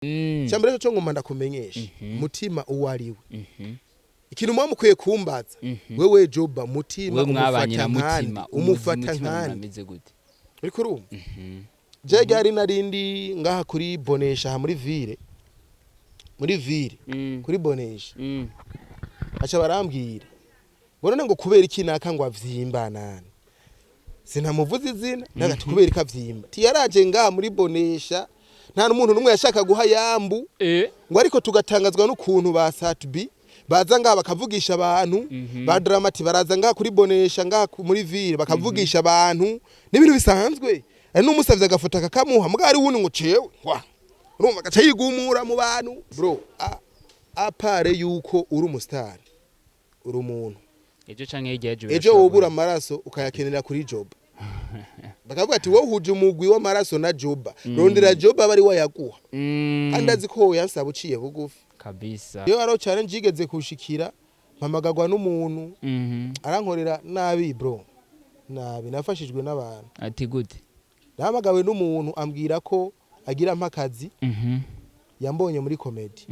Cyambere cyo ngomba ndakumenyesha Mutima uwo ari we. Ikintu muba mukwiye kumbaza, wewe Joba, Mutima We mwabanye umufata na nkande? Mutima, Umufata Mutima nkande? Ameze gute? Uriko urumva, je ryari narindi ngaha kuri Bonesha, aha muri ville, muri ville, kuri Bonesha, aca barambwira ngo none ngo kubera iki naka ngo avyimba nani, sinamuvuze izina, ndagati kubera iki avyimba, tiyaraje ngaha muri Bonesha, nta n'umuntu n'umwe yashaka guha yambu, ngo ariko tugatangazwa n'ukuntu ba Satbi baza ngaha bakavugisha abantu, ba Dramati baraza ngaha kuri Bonesha, ngaha muri ville, bakavugisha abantu n'ibintu bisanzwe, ari n'umusavye agafoto akakamuha, mugabo ari wundi ngo cewe wa urumva agaca yigumura mu bantu. Bro, à part yuko uri umustar, uri umuntu. Ejo canke hirya y'ejo Ejo birashobora wobura guhera. amaraso ukayakenera kuri Joba, bakavuga ati wowe uhuje umugwi w'amaraso na Joba, rondera Joba bari wayaguha, kandi azi ko yansaba uciye bugufi. Kabisa. Iyo hariho challenge yigeze kushikira, mpamagagwa n'umuntu, arankorera nabi bro, nabi. Nafashijwe n'abantu. Ati gute? Nahamagawe n'umuntu ambwira ko agira mpa akazi, yambonye muri comedy.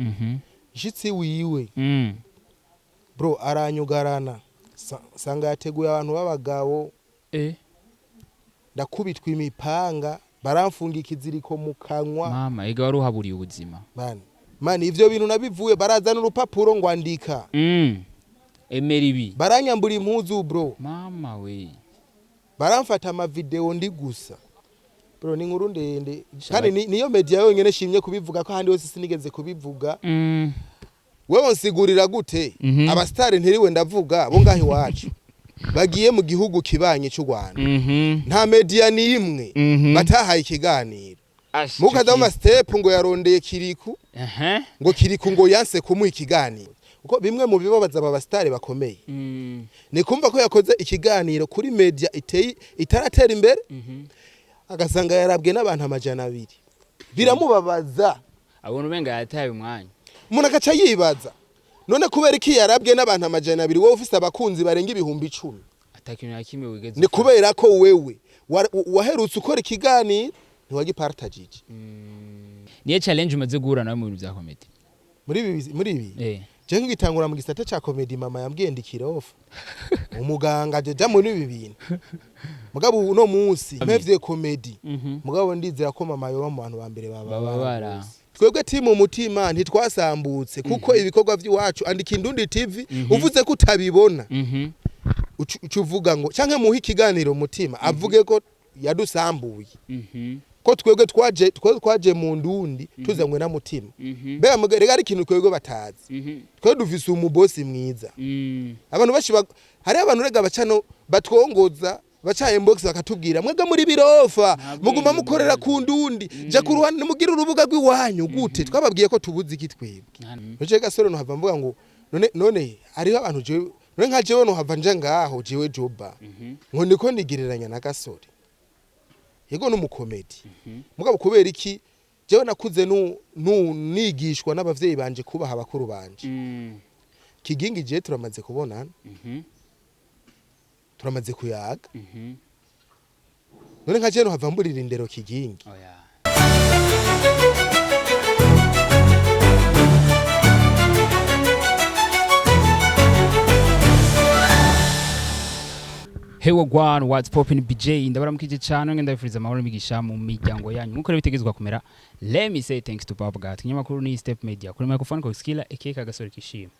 Nshitsi wiwe, bro, aranyugarana. Sanga yateguye abantu b'abagabo. Ndakubitwa imipanga, baramfunga ikiziriko mu kanwa. Mama, ega wari uhaburiye ubuzima. Man, man, ivyo bintu nabivuye, barazana urupapuro ngo andika. Emera ibi. Baranyambura impuzu bro. Mama we. Baramfata amavideo ndi gusa bro. Ni inkuru ndende kandi niyo media yonyene shimye kubivuga, ko ahandi hose sinigeze kubivuga. Wewe nsigurira gute abasitari, ntiriwe ndavuga, bo ngaho iwacu bagiye mu gihugu kibanye cy'u Rwanda, nta media n'imwe batahaye ikiganiro, mukaza mu step ngo yarondeye Kiriku, ngo Kiriku ngo yanse kumuha ikiganiro? Kuko bimwe mu bibabaza aba basitari bakomeye ni kumva ko yakoze ikiganiro kuri media iteye itaratera imbere, agasanga yarabwe n'abantu 200, biramubabaza. Abona umenga yataye umwanya. Umuntu agaca yibaza, none kubera iki yarabwe n'abantu 200, wowe ufise abakunzi barenga 10,000? Atakintu na kimwe wigeze Ni ufata. kubera ko wewe waherutse ukora ikiganiro ntiwagipartagije. Niyo challenge umaze guhura nawe mu bintu bya comedy? Muri ibi, je nkigitangura mu gisata ca comedy, mama yambwiye ndikirofa umuganga jeja muri ibi bintu. Mugabo uno munsi mpevye comedy, mugabo ndizera ko mama yoba mu bantu ba mbere Bababara. Twebwe timu Mutima ntitwasambutse, kuko ibikorwa by'iwacu, andika Indundi TV, uvuze ko utabibona, uca uvuga ngo canke muhe ikiganiro Mutima avuge ko yadusambuye, ko twebwe twaje mu Ndundi tuzanywe na Mutima. Mbega rega ari ikintu twebwe batazi, twe dufise umubosi mwiza. Abantu benshi hariho abantu rega baca no batwongoza, baca inbox bakatubwira, mwebwe muri birofa, Nta muguma bwenge mukorera muzi. ku Ndundi, ja ku ruhande mugire urubuga rw'iwanyu. Gute twababwiye ko tubuze iki twebwe? Noce gasore nohava mvuga ngo none hariho abantu, jewe none nka jewe nohava nja ngaho, jewe Joba, ngo niko nigereranya na Gasore? Yego n'umukomedi, mugabo kubera iki jewe nakuze nu nigishwa n'abavyeyi banje kubaha abakuru banje. Kigingi je turamaze kubonana, turamaze kuyaga. None nka jewe nohava mburira indero Kigingi? Oya. Hey wagwan, what's poppin', BJ ndabaramukije cyane, ngenda ndabifuriza amahoro n'imigisha mu miryango yanyu nkuko rero bitegezwa kumera. Let me say thanks to Papa God. Kinyamakuru ni Step Media, kuri microphone Coxkiller aka Gasore Kishima.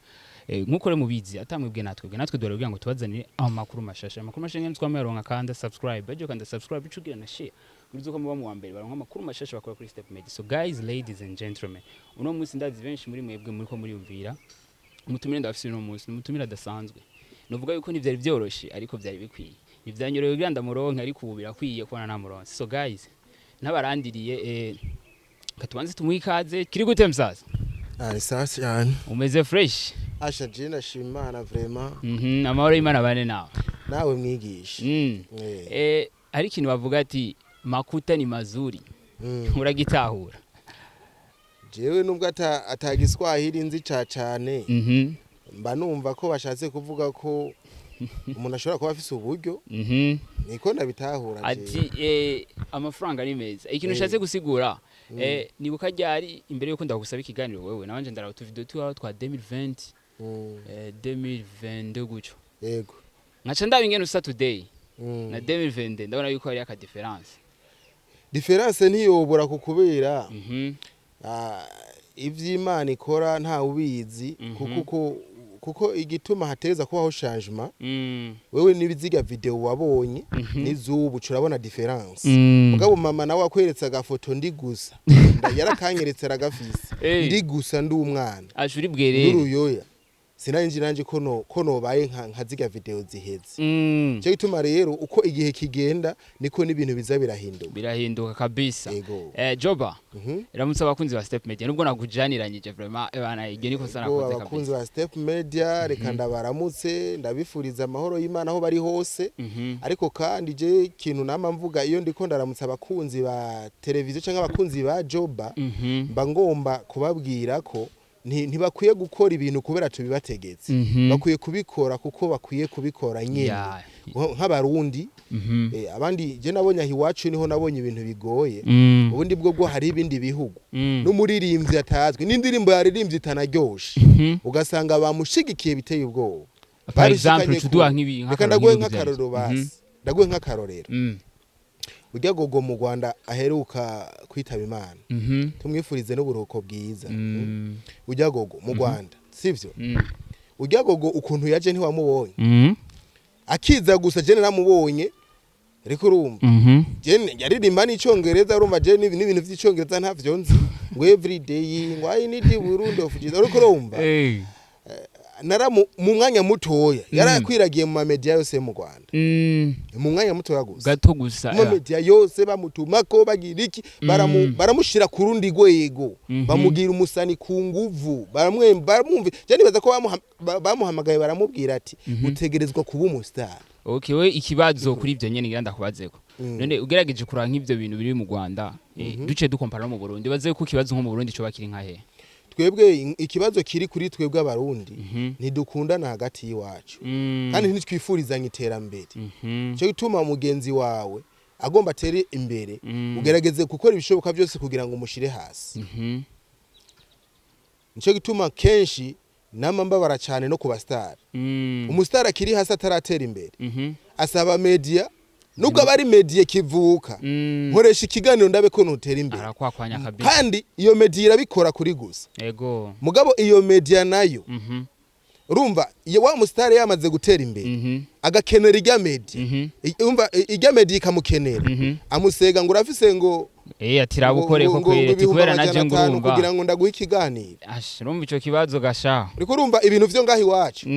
Nkuko rero mubizi, atamwebwe natwe dore kugira ngo tubazanire amakuru mashasha, amakuru mashasha nyene twamaronka. Kanda subscribe ejo, kanda subscribe icugira na share, urizo ko muba mu wa mbere baronka amakuru mashasha bakora kuri Step Media. So guys, ladies and gentlemen, uno munsi ndazi benshi muri mwebwe muri ko muriyumvira umutumire ndabafise uno munsi. Ni umutumire adasanzwe. Nuvuga yuko ntivyari vyoroshe, ariko vyari bikwiye. Ntivyanyoroheye kugira ndamuronke, ariko ubu birakwiye kubona namuronse. So guys, n'abarandiriye, katubanze tumuhe ikaze. Kiri gute msaza? Ari sawa cyane. Umeze fresh? Asha, je ndashima Imana vraiment. Amahoro y'Imana bane nawe. Nawe mwigisha. Hari ikintu bavuga ati makuta ni mazuri. Uragitahura? Jewe nubwo atagiswahili nzi ca cane, mba numva ko bashatse kuvuga ko umuntu ashobora kuba afise uburyo. Niko ndabitahura jewe. Ati amafaranga ni meza. Ikintu ushatse gusigura Nibuka ryari imbere yuko ndagusaba ikiganiro wewe, nabanje ndaraba utu video twawe twa 2020, 2022 gutyo. Nkaca ndaba ingene usa today na 2022, ndabona yuko hari aka différence. Différence ntiyobora kukubera ivy'Imana ikora nta ubizi, kuko igituma hateza kubaho changement, wewe nibiziga video wabonye n'izubu urabona différence. Mugabo mama nawe akweretse agafoto ndi gusa, yarakanyeretse aragafise, ndi gusa ndi umwana ashuri bwerere n'uruyoya, sinari nanje ko nobaye nka ziga video ziheze. Cyo gituma rero uko igihe kigenda niko n'ibintu biza birahinduka. Birahinduka kabisa. Yego. Joba, ramutse abakunzi ba Step Media, nubwo nakujaniranyije, vraiment bana iryo niko sana Yego, nakoze abakunzi kabisa. ba Step Media, reka ndabaramutse, ndabifuriza amahoro y'Imana aho bari hose. Ariko kandi je ikintu nama mvuga iyo ndiko ndaramutsa abakunzi ba televiziyo cyangwa abakunzi ba Joba, mba ngomba kubabwira ko ntibakwiye gukora ibintu kubera tubibategetse, bakwiye kubikora kuko bakwiye kubikora nyene nk'abarundi. Abandi je nabonye aho iwacu niho nabonye ibintu bigoye. Ubundi bwo hari ibindi bihugu n'umuririmbyi atazwi n'indirimbo yaririmbye itanaryoshe, ugasanga bamushigikiye biteye ubwoba. For example, Babishikanye tuduha kure. nk'ibi Reka ndaguhe nk'akarorero, basi ndaguhe nk'akarorero. Urya Gogo mu Rwanda aheruka kwitaba Imana, tumwifurize n'uburuhuko bwiza. Urya Gogo mu Rwanda, sivyo? Urya Gogo ukuntu yaje ntiwamubonye? Akiza gusa je naramubonye, ariko urumva je yaririmba n'icongereza, urumva je n'ibintu vy'icongereza ntavyo nzi, ngo every day ngo I need Burundi of Jesus, ariko urumva naramu mu mwanya mutoya yarakwiragiye mu mamedia yose yo mu Rwanda, mu mwanya mutoya gusa. Gato gusa. Mu media yose bamutumako bagira iki, baramushira ku rundi rwego, bamugira umusani ku nguvu, baramwumva. Je nibaza ko bamuhamagaye baramubwira ati utegerezwa kuba umustar. Okay, we ikibazo kuri ibyo nyene ngira ndakubazeko. None ugerageje kuraba nk'ivyo bintu biri mu Rwanda, duce dukompara no mu Burundi, baze ko ikibazo nko mu Burundi coba kiri nka he? Twebwe ikibazo kiri kuri twebwe abarundi, ntidukundana hagati y'iwacu kandi ntitwifurizanya iterambere. Cyo gituma mugenzi wawe agomba atere imbere, ugerageze gukora ibishoboka byose kugira ngo umushire hasi. Nico gituma kenshi nama mbabara cyane no ku bastar. Umustar akiri hasi ataratera imbere, asaba media, nubwo aba ari media kivuka, nkoresha ikiganiro ndabe ko nutera imbere. Arakwakwanya kabisa. Kandi iyo media irabikora kuri gusa. Mugabo iyo media nayo, urumva iyo wa mustar yamaze gutera imbere, agakenera irya media, urumva irya media ikamukenera, amusega ngo urafise ngo Ati rabukore ko ngo kwere ati ibihumbi kubera naje amajana ngo atanu urumva kugira ngo ndaguhe ikiganiro. Ash, urumva ico kibazo gasha. Uriko urumva ibintu vyo ngaho iwacu,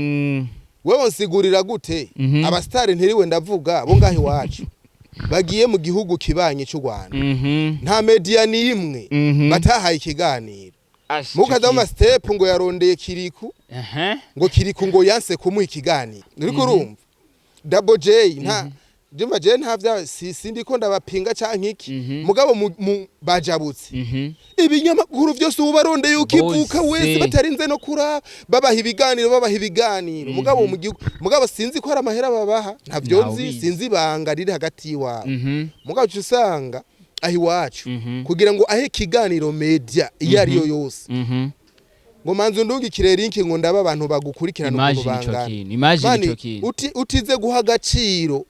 wewe nsigurira gute abasitari, ntiriwe ndavuga, bo ngaho iwacu bagiye mu gihugu kibanye cy'u Rwanda, nta media n'imwe batahaye ikiganiro? Ash, mukaza mu step ngo yarondeye Kiriku, ngo Kiriku ngo yanse kumuha ikiganiro. Uriko urumva Double J, nta ndumva je nta vya sindi ko ndabapinga canke iki, mugabo bajabutse ibinyamakuru byose ubu barondeye ukivuka Bose. wese batarinze no kuraba, babaha ibiganiro, babaha ibiganiro. Mugabo mu gihugu, mugabo sinzi ko hari amahera babaha, ntavyo nzi. Ntawubizi. Sinzi ibanga riri hagati y'iwabo. Mugabo uca usanga aho iwacu, kugira ngo ahe ikiganiro media iyo ariyo yose, ngo manze undungikire link ngo ndabe abantu bagukurikirana ukuntu Imagine ico bangana. kintu, imagine Mani, ico kintu. Utize guha agaciro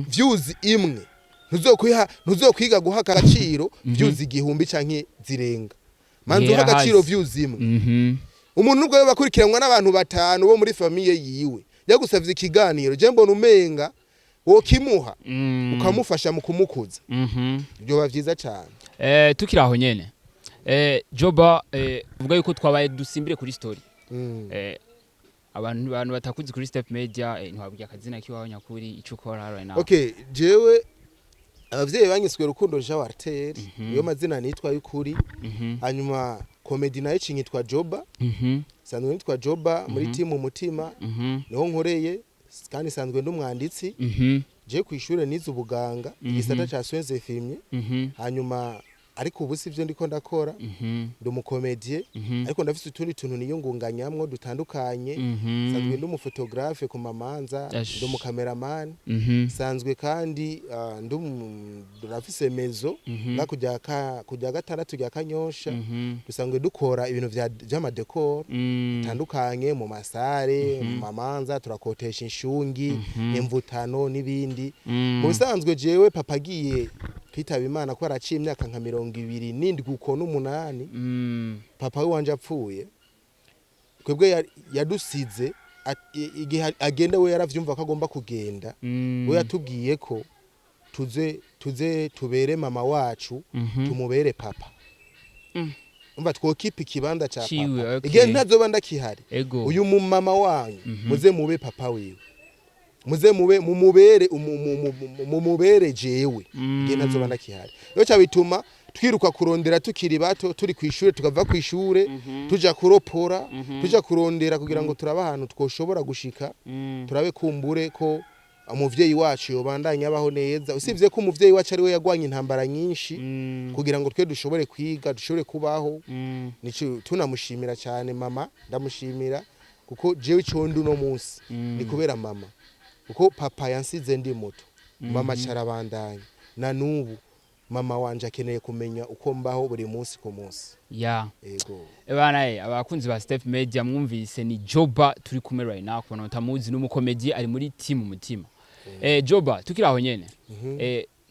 views imwe, ntuzokwiha, ntuzokwiga guha agaciro views 1000 canke zirenga. Manze uha Hera agaciro hasi. views imwe. Umuntu nubwo yoba akurikiranwa n'abantu batanu bo muri famille yiwe, yagusavye ikiganiro, je mbona umenga wokimuha, ukamufasha mu kumukuza, byoba vyiza cane. Tukiri aho nyene, Joba, uvuga yuko twabaye dusimbire kuri story. Abantu batakuzi kuri Step Media, ntiwabwiye akazina kiwawe nyakuri, ico ukora right now? Okay, jewe abavyeyi banyiswe Rukundo Jean Walter, niyo mazina nitwa y'ukuri. Hanyuma comedy nayo ikinkitwa Joba. Sanzwe nitwa Joba muri timu Umutima, niho nkoreye, kandi sanzwe ndi umwanditsi. Je ku ishure nize ubuganga, igisata ca soins infirmiers. Hanyuma Ariko ubu sivyo ndiko ndakora. Ndi umu comédien, ariko ndafise utundi tuntu niyungunganyamwo dutandukanye. Sanzwe ndi umu photographe ku mamanza, ndi umu cameraman. Sanzwe kandi ndi ndafise maison nga kujya gatandatu rya Kanyosha. Dusanzwe dukora ibintu vy'ama décor bitandukanye mu ma salles, mu mamanza, turakotesha inshungi, imvutano n'ibindi. Mu bisanzwe jewe papa agiye kwitaba Imana ko araciye imyaka nka 27 uko n'umunani, papa wanje apfuye, twebwe yadusize igihe agenda we yaravyumva ko agomba kugenda. We yatubwiye ko tuze tubere mama wacu, tumubere papa. Umva, twokipa ikibanza ca Ciwe, papa okay. igihe ntazoba ndakihari. Uyu mumama wanyu muze mube papa wiwe, muze mube mumubere mumubere jewe igihe ntazoba ndakihari. Rero ca bituma twiruka kurondera tukiri bato, turi kwishure, tukava kwishure tuja kuropora, tuja kurondera kugira ngo turabe ahantu twoshobora gushika, turabe kumbure ko umuvyeyi wacu yobandanya abaho neza, usibye ko umuvyeyi wacu ari we yagwanye intambara nyinshi kugira ngo twe dushobore kwiga, dushobore kubaho. Nico tunamushimira cyane. Mama ndamushimira kuko jewe ico ndi uno munsi ni kubera mama, kuko papa yansize ndi muto, mama carabandanya na nubu. Mama wanje akeneye kumenya uko mbaho buri munsi ku munsi. Ego. Ebana abakunzi ba Step Media, mwumvise ni Joba turi kumwe right now. Kubona utamuzi, n'umu comédien ari muri team Mutima. Joba, tukiri aho nyene,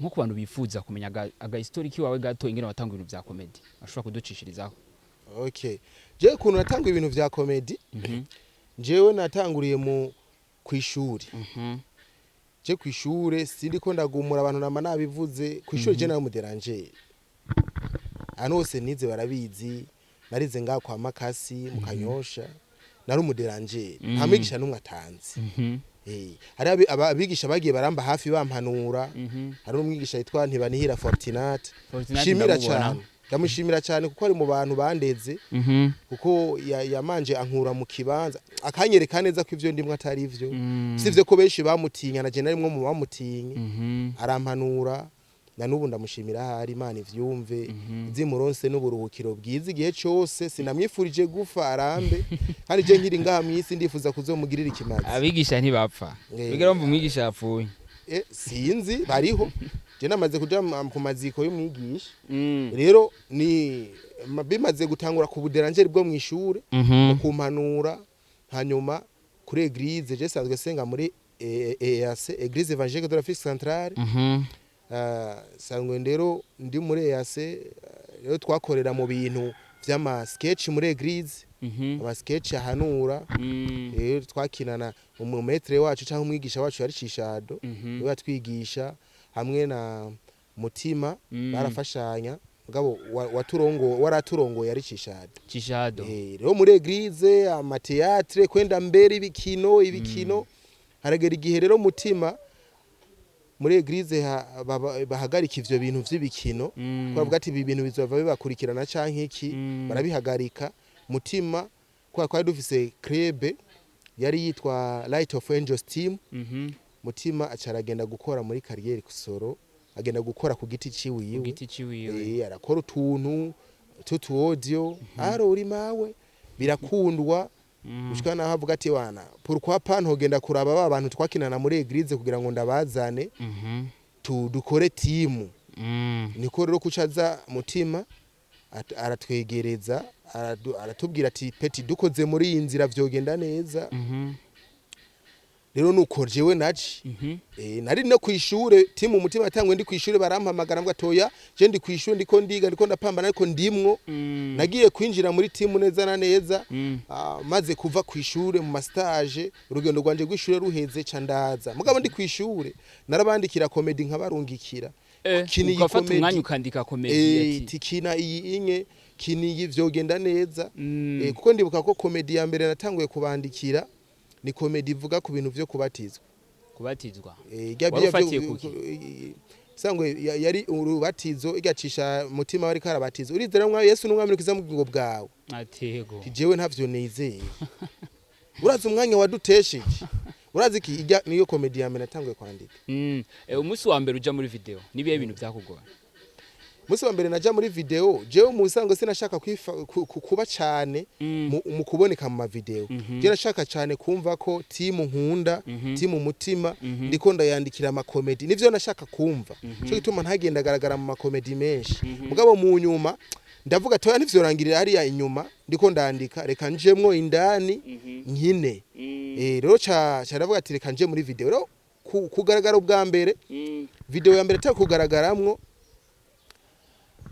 nko ku bantu bifuza kumenya aga history kiwawe gato, ingene watanga ibintu vya comedy, ashobora kuducishirizaho? Okay, jewe ukuntu natanga ibintu vya comedy, jewe natanguriye mu kwishuri. Je kwishure sindiko ndagumura abantu, nama nabivuze, kwishuri je nari umu dérangeur. Ahantu hose nize barabizi, narize ngaha kwa Makasi mu Kanyosha, nari umu dérangeur, nta mwigisha n'umwe atanzi. Hari abigisha bagiye baramba hafi bampanura. Hari n'umwigisha yitwa Ntibanihira Fortunate. Fortunate. Shimira Ndamubona. cyane, ndamushimira cyane kuko ari mu bantu bandeze, kuko yamanje ankura mu kibanza akanyereka neza ko ivyo ndimwe atari ivyo. Sivyo ko benshi bamutinya, na je narimwo mu bamutinye. Arampanura, na n'ubu ndamushimira. Ahari Imana ivyumve, izimuronse n'uburuhukiro bwiza igihe cose. Sinamwifurije gufa, arambe, kandi je nkiri ngaha mw'isi ndifuza kuzomugirira ikimazi. Abigisha ntibapfa. Bigira bumva umwigisha yapfuye. Sinzi, bariho. Je namaze kuja ku maziko y'umwigisha. Rero ni bimaze gutangura ku bu dérangeur bwo mw'ishure, mu kumpanura, hanyuma kuri église, je sanzwe senga muri EAC, Église Évangélique de l'Afrique Centrale. Sanzwe rero ndi muri EAC. Rero twakorera mu bintu vy'ama sketch muri église, ama sketch ahanura. Rero twakinana umu maître wacu cyangwa umwigisha wacu yari Cishado, niwe yatwigisha hamwe na Mutima. Barafashanya, mugabo waturongo waraturongoye yari Cishado. Cishado. Rero muri église ama théâtre kwenda mbere ibikino. Haragera igihe rero Mutima muri église bahagarika ivyo bintu vy'ibikino, bavuga ati ibi bintu bizova bibakurikirana canke iki. Barabihagarika. Mutima kwa twari dufise club yari yitwa Light of Angels Team. Mutima aca aragenda gukora muri carrière kusoro, agenda gukora ku giti Ku ciwiwe. giti ciwiwe. Arakora utuntu tutu audio aro uri mawe birakundwa, gushika naho avuga ati wana, pourquoi pas ntogenda kuraba ba bantu twakinana muri église kugira ngo ndabazane, tu dukore timu. Niko rero kucaza Mutima aratwegereza, aratubwira ati petit, dukoze muri iyi nzira vyogenda neza. Rero nuko jewe naci nari no kwishure, timu Umutima yatangwe ndi kwishure. Barampamagara mbwa toya, je ndi kwishure, ndiko ndiga, ndiko ndapambana, ariko ndimwo. Nagiye kwinjira muri timu neza na neza maze kuva kwishure mu ma stage, urugendo rwanje rw'ishure ruheze, ca ndaza. Mugabo ndi kwishure narabandikira comedy nkabarungikira. Kina iyi Ugafata comedy. umwanya ukandika comedy ati Ati kina iyi inye, kina iyi vyogenda neza. Kuko ndibuka ko comedy ya mbere natanguye kubandikira ni comedy ivuga ku bintu vyo kubatizwa. Kubatizwa. Rya Wari ufatiye kuki? Sangwe yari urubatizo igacisha Mutima wari karabatizo, urizera mwa Yesu n'umwami ukiza mu bugingo bwawe. Atego. Ati jewe ntavyo nizeye, urazi umwanya wadutesheje, urazi iki? Ijya niyo comedy ya mbere natanguye kwandika. Umunsi wa mbere uja muri video nibihe bintu byakugora? Umunsi wa mbere naja muri video, jewe mu bisanzwe sinashaka kuba cyane mu kuboneka mu mavideo. Je nashaka cyane kumva ko team nkunda, team umutima, ndiko ndayandikira amakomedi, nivyo nashaka kumva. Cyo gituma ntagenda agaragara mu makomedi menshi. Mugabo mu nyuma ndavuga toya, ntivyorangirira hariya inyuma ndiko ndandika, reka njemwo indani nkine. Rero ca ndavuga ati reka nje muri video. Rero kugaragara ubwa mbere, video ya mbere atari kugaragaramwo,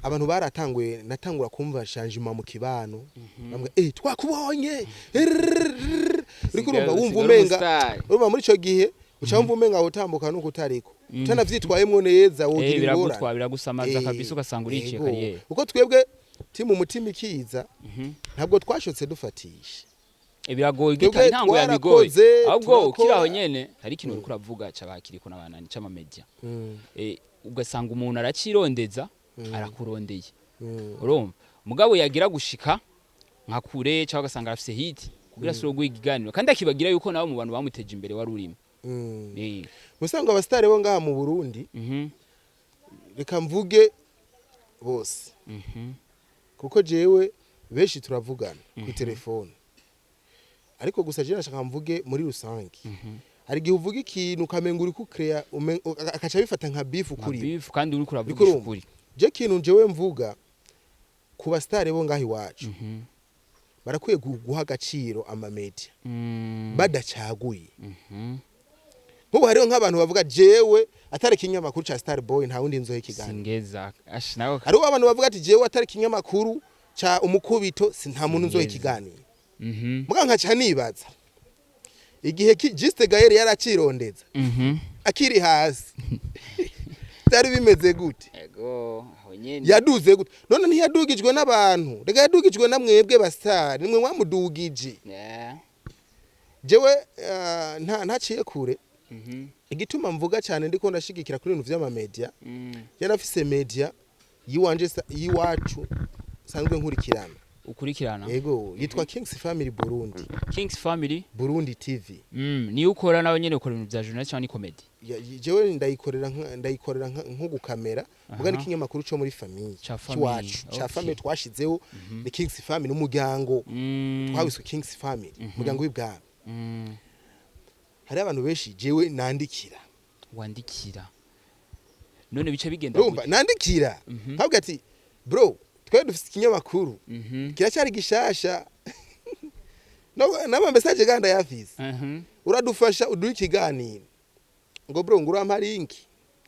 abantu baratanguye, natangura kumva changement mu kibano, bambwira twakubonye. Errrr. Uriko urumva, wumva umenga, urumva muri ico gihe uca wumva umenga utambuka nuko utariko utanavyitwayemwo neza, wogira ingorane. Biragutwa, biragusamaza kabisa, ugasanga uriciye carrière. Kuko twebwe timu umutima ikiza, ntabwo twashotse dufatisha. Biragoye. Twebwe gita intango yabigoye. twarakoze, Ahubwo turakora. ukiri aho nyene hari ikintu uriko uravuga cabakiriko n'abanani c'ama media, ugasanga umuntu aracirondeza, arakurondeye, urumva, mugabo yagira gushika nka kure cyangwa ugasanga arafise hit kugira asubire guha ikiganiro, kandi akibagira yuko nawe mu bantu bamuteje imbere wari urimo. Musango abasitari bo ngaha mu Burundi, reka mvuge bose, kuko jewe benshi turavugana ku telefone, ariko gusa je nashaka mvuge muri rusange. Hari igihe uvuga ikintu ukamenga uri kucrea, akaca bifata nka beef Nka kuri beef, kandi uriko Uriko uravugisha urumva? ukuri. Je kintu jewe mvuga ku basitari bo ngaha iwacu, barakwiye guha agaciro amamedia badacaguye. Nk'ubu hariho nk'abantu bavuga jewe atari ikinyamakuru ca Star Boy nta wundi nzoha ikiganiro. Singeza ash nawe. Hariho abantu bavuga ati jewe atari ikinyamakuru ca umukubito si nta muntu nzoha Singeza. ikiganiro. Muga nkaca nibaza igihe Juste Gaël yaracirondeza akiri hasi, byari bimeze gute? Ego, aho nyene. Yaduze gute none? Ntiyadugijwe n'abantu, rega yadugijwe na mwebwe basitari, nimwe mwamudugije. Jewe nta ntaciye kure. Igituma mvuga cyane ndiko ndashigikira kuri ibintu vy'amamedia, yarafise media yiwanje yiwacu sanzwe nkurikirana. Ukurikirana. Yego, yitwa Kings Family Burundi. Kings Family Burundi TV. Niyo ukora nawe nyene, ukora ibintu vya journalist cyangwa ni comedy? Jewe ndayikorera nko gukamera, muga ni kinyamakuru co muri famille Ca famille, ciwacu ca famille twashizeho, ni Kings Family, n'umuryango twawiswe Kings Family, umuryango w'ibwami. Hari abantu benshi jewe nandikira. Wandikira, none bice bigenda Urumva, gute? nandikira nkavuga ati bro, twe dufise ikinyamakuru kiracyari gishasha, n'ama message ganda yafise, uradufasha uduhe ikiganiro, ngo bro, ngo urampa link,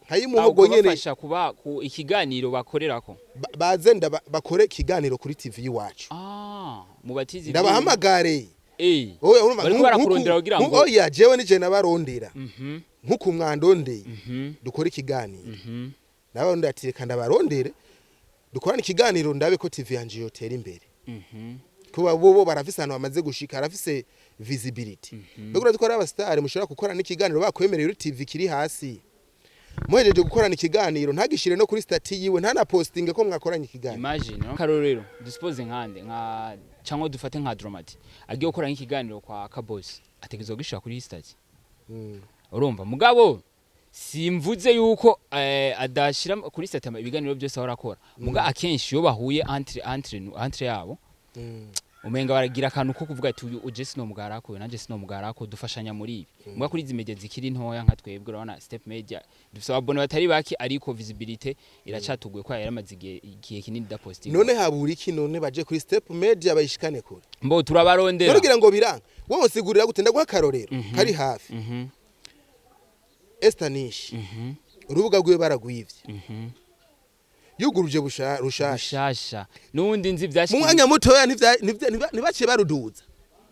nkayimuha Aho ubwo nyene. kubafasha kuba ku ikiganiro bakorerako. Baze bakore ikiganiro kuri TV iwacu. Ah, mubatizi. Ndabahamagare. Oya, urumva, Bariko barakurondera kugira ngo oya, jewe nije nabarondera nkuko mwandondeye, dukore ikiganiro. Nabarondera ati reka ndabarondere dukorane ikiganiro, ndabe ko TV yanje yotera imbere, kuba bo barafise ahantu bamaze gushika, arafise visibility. Mbega urazi ko ari abasitari mushobora gukorana n'ikiganiro bakwemereye uri TV kiri hasi, muhejeje gukorana ikiganiro ntagishire no kuri statut yiwe, ntanapostinge ko mwakoranye ikiganiro? Imagine, no? Karorero, dusuppose nkande nka cyangwa dufate nka Dramati agiye gukora nk'ikiganiro kwa Kabosi, ategerezwa gishira kuri statut. Urumva, mugabo simvuze yuko adashira kuri statut ibiganiro byose ahora akora, muga akenshi iyo bahuye entre yabo, umenga baragira akantu ko kuvuga ati uyu uje sino mugarako, nanje sino mugarako, dufashanya muri ibi. Muga kuri izi media zikiri ntoya nka twebwe, urabona Step Media dufise ababone batari baki, ariko visibility iracatuguye ko yaramaze igihe kinini daposting. None habura iki none baje kuri Step Media bayishikane kure? Mbo turabarondera. None ugira ngo biranga, wowe nsigurira gute? Ndaguha akarorero kari hafi. Esther Nish, urubuga rwiwe baragwivye, yuguruje rushasha. Rushasha, nundi nzi Mu vyashikiye. mwanya mutoya ntibaciye baruduza.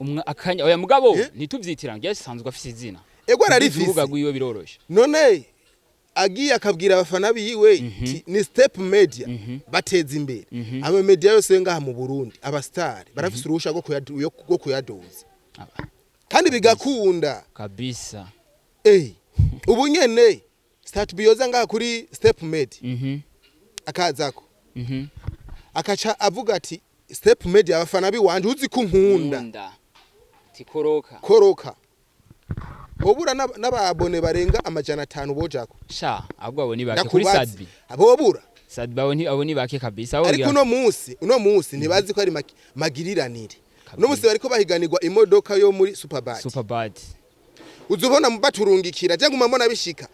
Umwa akanya, oya mugabo, ntituvyitira ngo yasanzwe afise izina. Ego, ararifise. Urubuga rwiwe biroroshe. None agiye akabwira abafana biwe ti, ni Step Media bateza imbere ama media yose yo ngaha mu Burundi, abastar barafise uruhusha rwo kuyaduza kandi bigakunda. Kabisa. Ubu nyene start biyoza ngaha kuri Step Media, akazako, akaca avuga ati Step Media, abafana biwanje, uzi ko nkunda, Nkunda tikoroka. Koroka, bobura n'ababone barenga 500 bojako. Sha, ahubwo abo ni bake kuri Ndakubaze, Sadbi. bobura. Sat-B abo abo ni bake kabisa. Abo Ariko uno munsi ntibazi ko ari magiriranire. Uno munsi bariko bahiganirwa imodoka yo muri Superbad. Superbad. Uzubona baturungikira, je nguma mbona bishika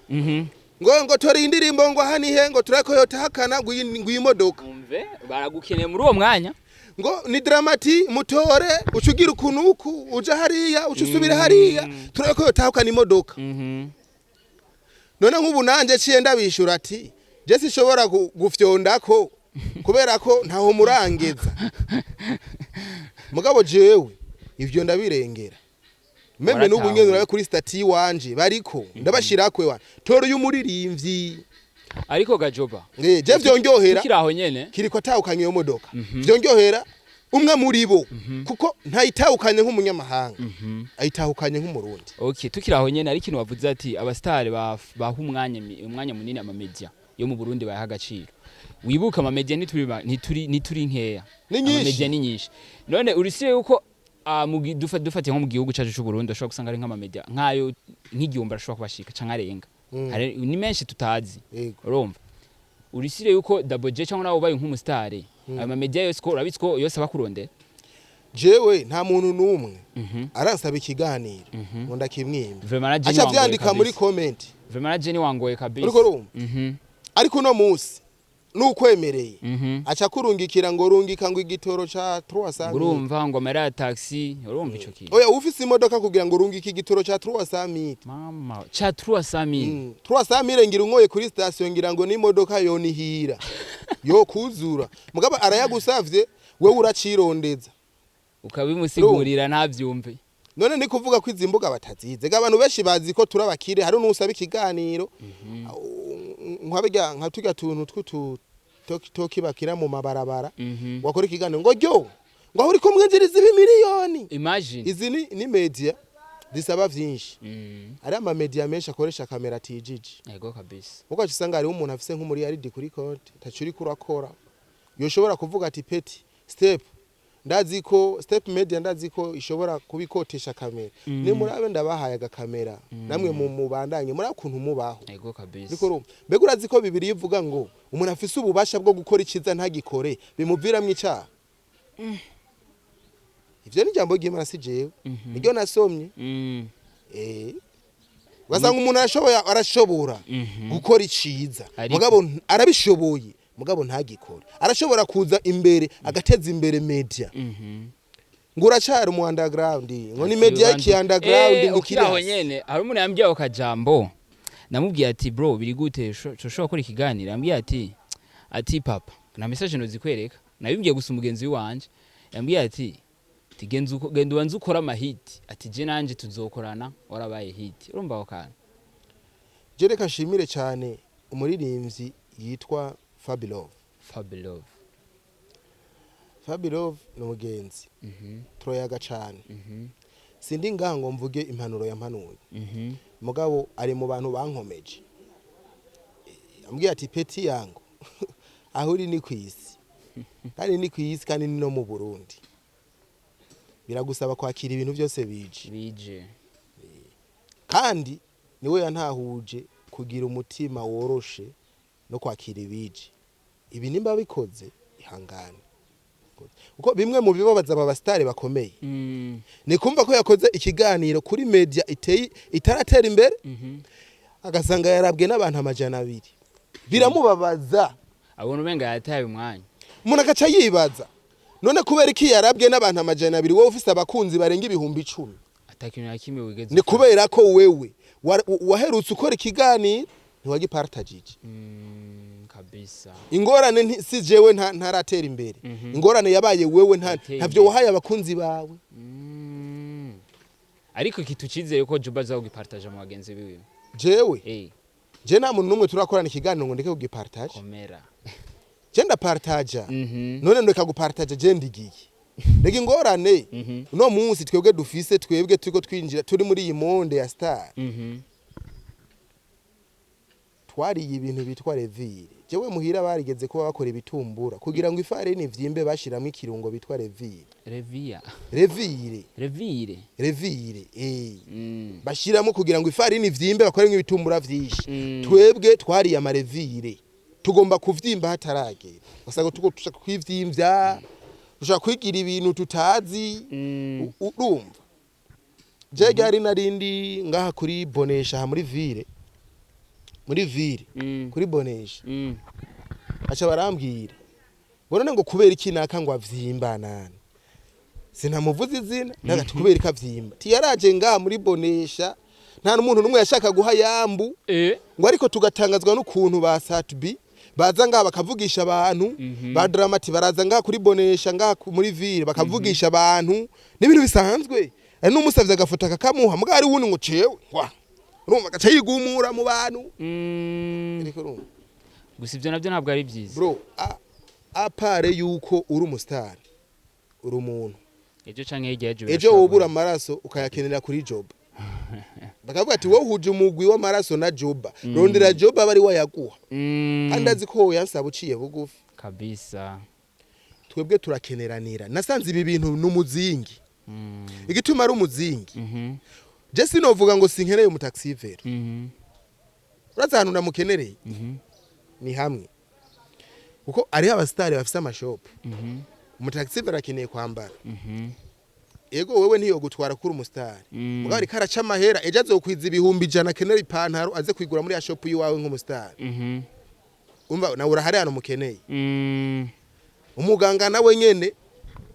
ngo tora iyi ndirimbo, ngo aha nihe, ngo turako yotahakana ngo iyi modoka. Umve, baragukeneye muri uwo mwanya. Ngo ni Drama-T, mutore ucugira ukuntu uku uja hariya, uca usubira hariya, turako yotahukana imodoka. None nk'ubu nanje ciye ndabishura ati je sinshobora gufyondako kubera ko ntaho murangeza. Mugabo jewe ivyo ndabirengera, même n'ubu nyene urabe kuri statut wanje bariko ndabashirako ewana tora uyu muririmbyi. Ariko gajoba Je vyongyohera tukiri aho nyene. Kiriko atahukanye iyo modoka, vyongyohera umwe muri bo, kuko ntayitahukanye nk'umunyamahanga, ayitahukanye nk'umurundi. Okay, tukiri aho nyene, ari ikintu wavuze ati abastari baha umwanya munini amamedia yo mu Burundi, bayaha agaciro. Wibuka amamedia ntituri nkeya. Ni nyinshi. Amamedia ni nyinshi. None urisiye yuko dufatiye nko mu gihugu cacu c'u Burundi, ushobora gusanga ari nk'amamedia nkayo nk'igihumbi arashobora kubashika canke arenga. Ni menshi tutazi. Urumva urisire yuko Double J cyangwa nawe ubaye nk'umusitari, ayo mamedia yose ko urabizi ko yose abakurondera? Jewe nta muntu n'umwe aransaba ikiganiro ngo ndakimwimbe. Vraiment na Aca Jenny wangoye vyandika muri kabisa. comment. Vraiment na Jenny wangoye kabisa. Uriko urumva? Ariko uno munsi nukwemereye aca kurungikira ngo rungika ngo igitoro ca 300. Urumva ngo amahera ya taxi, urumva ico kintu. Oya, ufise imodoka kugira ngo urungike igitoro ca 300. Mama, cha 300. 300 ngira unkoye kuri station, ngira ngo n'imodoka yonihira yo kuzura, mugabo arayagusavye, wewe uracirondeza. Ukabimusigurira ntavyumve. None ni kuvuga ko izi mbuga batazize ga, abantu benshi bazi ko turabakire. Hari n'usaba ikiganiro nka turya tuntu tw'utu toki toki bakira mu mabarabara, wakora ikiganiro ngo ryo ngo aho uriko mwinjiriza ibimiliyoni. Imagine. Izi ni media zisaba vyinshi. Hari ama media menshi akoresha kamera tijiji. Yego kabisa. Uko usanga hariho umuntu afise nk'umuriyaridi kuri konti, taco uriko urakora, yoshobora kuvuga ati petit step, ndazi ko Step Media, ndazi ko ishobora kubikotesha kamera, nimurabe ndabahaye agakamera, namwe mu mubandanye muri ukuntu mubaho. Yego kabisa. Ariko urumva, mbega urazi ko Bibiri ivuga ngo umuntu afise ububasha bwo gukora iciza ntagikore bimuviramwo icaha? Ivyo ni ijambo ry'Imana, si jewe, niryo nasomye. Ugasanga umuntu arashoboye, arashobora gukora iciza, mugabo arabishoboye, mugabo ntagikore. Arashobora kuza imbere agateza imbere media, ngo uracari mu underground, ngo ni media y'iki underground, ngo ukiri aho ikiri hasi. Nyene hari umuntu yambwiye ako kajambo, namubwiye ati bro, biri gute ushobora gukora ikiganiro? Yambwiye ati papa, na message nozikwereka, nabibwiye gusa umugenzi wanje. Yambwiye ati genda ubanze ukore amahiti, ati je nanje tuzokorana warabaye hit. Urumva ako kantu? Je reka nshimire cyane umuririmbyi yitwa Fabilove. Fabilove. Fabilove ni umugenzi, turayaga cyane. Sindi ngaha ngo mvuge impanuro yampanuye, mugabo ari mu bantu bankomeje. Ambwiye ati petit yangu, aho uri ni kwisi, kandi ni kwisi, kandi ni no mu Burundi, biragusaba kwakira ibintu byose bije. Bije. Kandi niwe yantahuje kugira umutima woroshe no kwakira ibije. Ibi nimba bikoze, ihangane, kuko bimwe mu bibabaza aba basitari bakomeye ni kumva ko yakoze ikiganiro kuri media iteye itaratera imbere, agasanga yarabwe n'abantu 200, biramubabaza. Abona umenga yataye umwanya. Umuntu agaca yibaza, none kubera iki yarabwe n'abantu 200, wowe ufise abakunzi barenga 10,000? Atakintu na kimwe wigeze Ni kubera ko wewe waherutse ukora ikiganiro ntiwagipartagije. Kabisa. Ingorane si jewe ntaratera imbere, ingorane yabaye wewe Wateye ntavyo imbere. wahaye abakunzi bawe. Ariko ikintu cyizere ko Juba aza kugipartaja mu bagenzi biwe. Jewe je nta muntu n'umwe turakorana ikiganiro ngo ndeke kugipartage. Komera. Je ndapartaja. None ndeka gupartaja, je ndigiye rega ingorane. Uno munsi twebwe dufise, twebwe turiko twinjira, turi muri iyi monde ya star, twariye ibintu bitwa levure. Jewe muhira barigeze kuba bakora ibitumbura, kugira ngo ifarini ivyimbe bashiramwo ikirungo bitwa levure. Revia. Levure. Revire. Levure, eh. Bashiramo kugira ngo ifarini ivyimbe, bakoremwo ibitumbura vyinshi. Twebwe twariye amalevure. Tugomba kuvyimba hataragera, ugasanga tuko dushaka kwivyimbya, dushaka kwigira ibintu tutazi. Urumva, je ryari narindi ngaha kuri Bonesha, aha muri ville, muri ville, kuri Bonesha, aca barambwira ngo none ngo kubera iki naka ngo avyimba nani, sinamuvuze izina, ndagati kubera iki avyimba, tiyaraje ngaha muri Bonesha, nta n'umuntu n'umwe yashaka guha yambu, ngo ariko tugatangazwa n'ukuntu ba Sat-B baza ngaha bakavugisha abantu, ba Drama-T baraza ngaha kuri Bonesha, ngaha muri ville, bakavugisha abantu n'ibintu bisanzwe, ari n'umusavye agafoto akakamuha, mugabo ari wundi ngo cewe ngwa, urumva, agaca yigumura mu bantu. Ariko urumva, Gusa ibyo nabyo ntabwo ari byiza. Bro, à part yuko uri umustar, uri umuntu. Ejo canke hirya y'ejo Ejo birashobora wobura guhinduka. amaraso ukayakenera kuri Joba, bakavuga ati wowe huje umugwi w'amaraso na Joba, rondera Joba bari wayaguha, kandi azi ko woyansaba uciye bugufi. Kabisa. Twebwe turakeneranira. Nasanze ibi bintu n'umuzingi. Igituma ari umuzingi, je sinovuga ngo sinkeneye umutaxi-vélo. Urazi ahantu ndamukenereye? Ni hamwe, kuko ariho abasitari bafise amashopu. Umutaxi-vélo akeneye kwambara. Ego, wewe ntiyogutwara kuri umusitari, mugabo ariko araca amahera, ejo azokwiza 100,000, akenera ipantaro, aze kwigura muri ya shopu yiwawe nk'umusitari. Umva, nawe urahari ahantu mukeneye. Umuganga nawe nyene,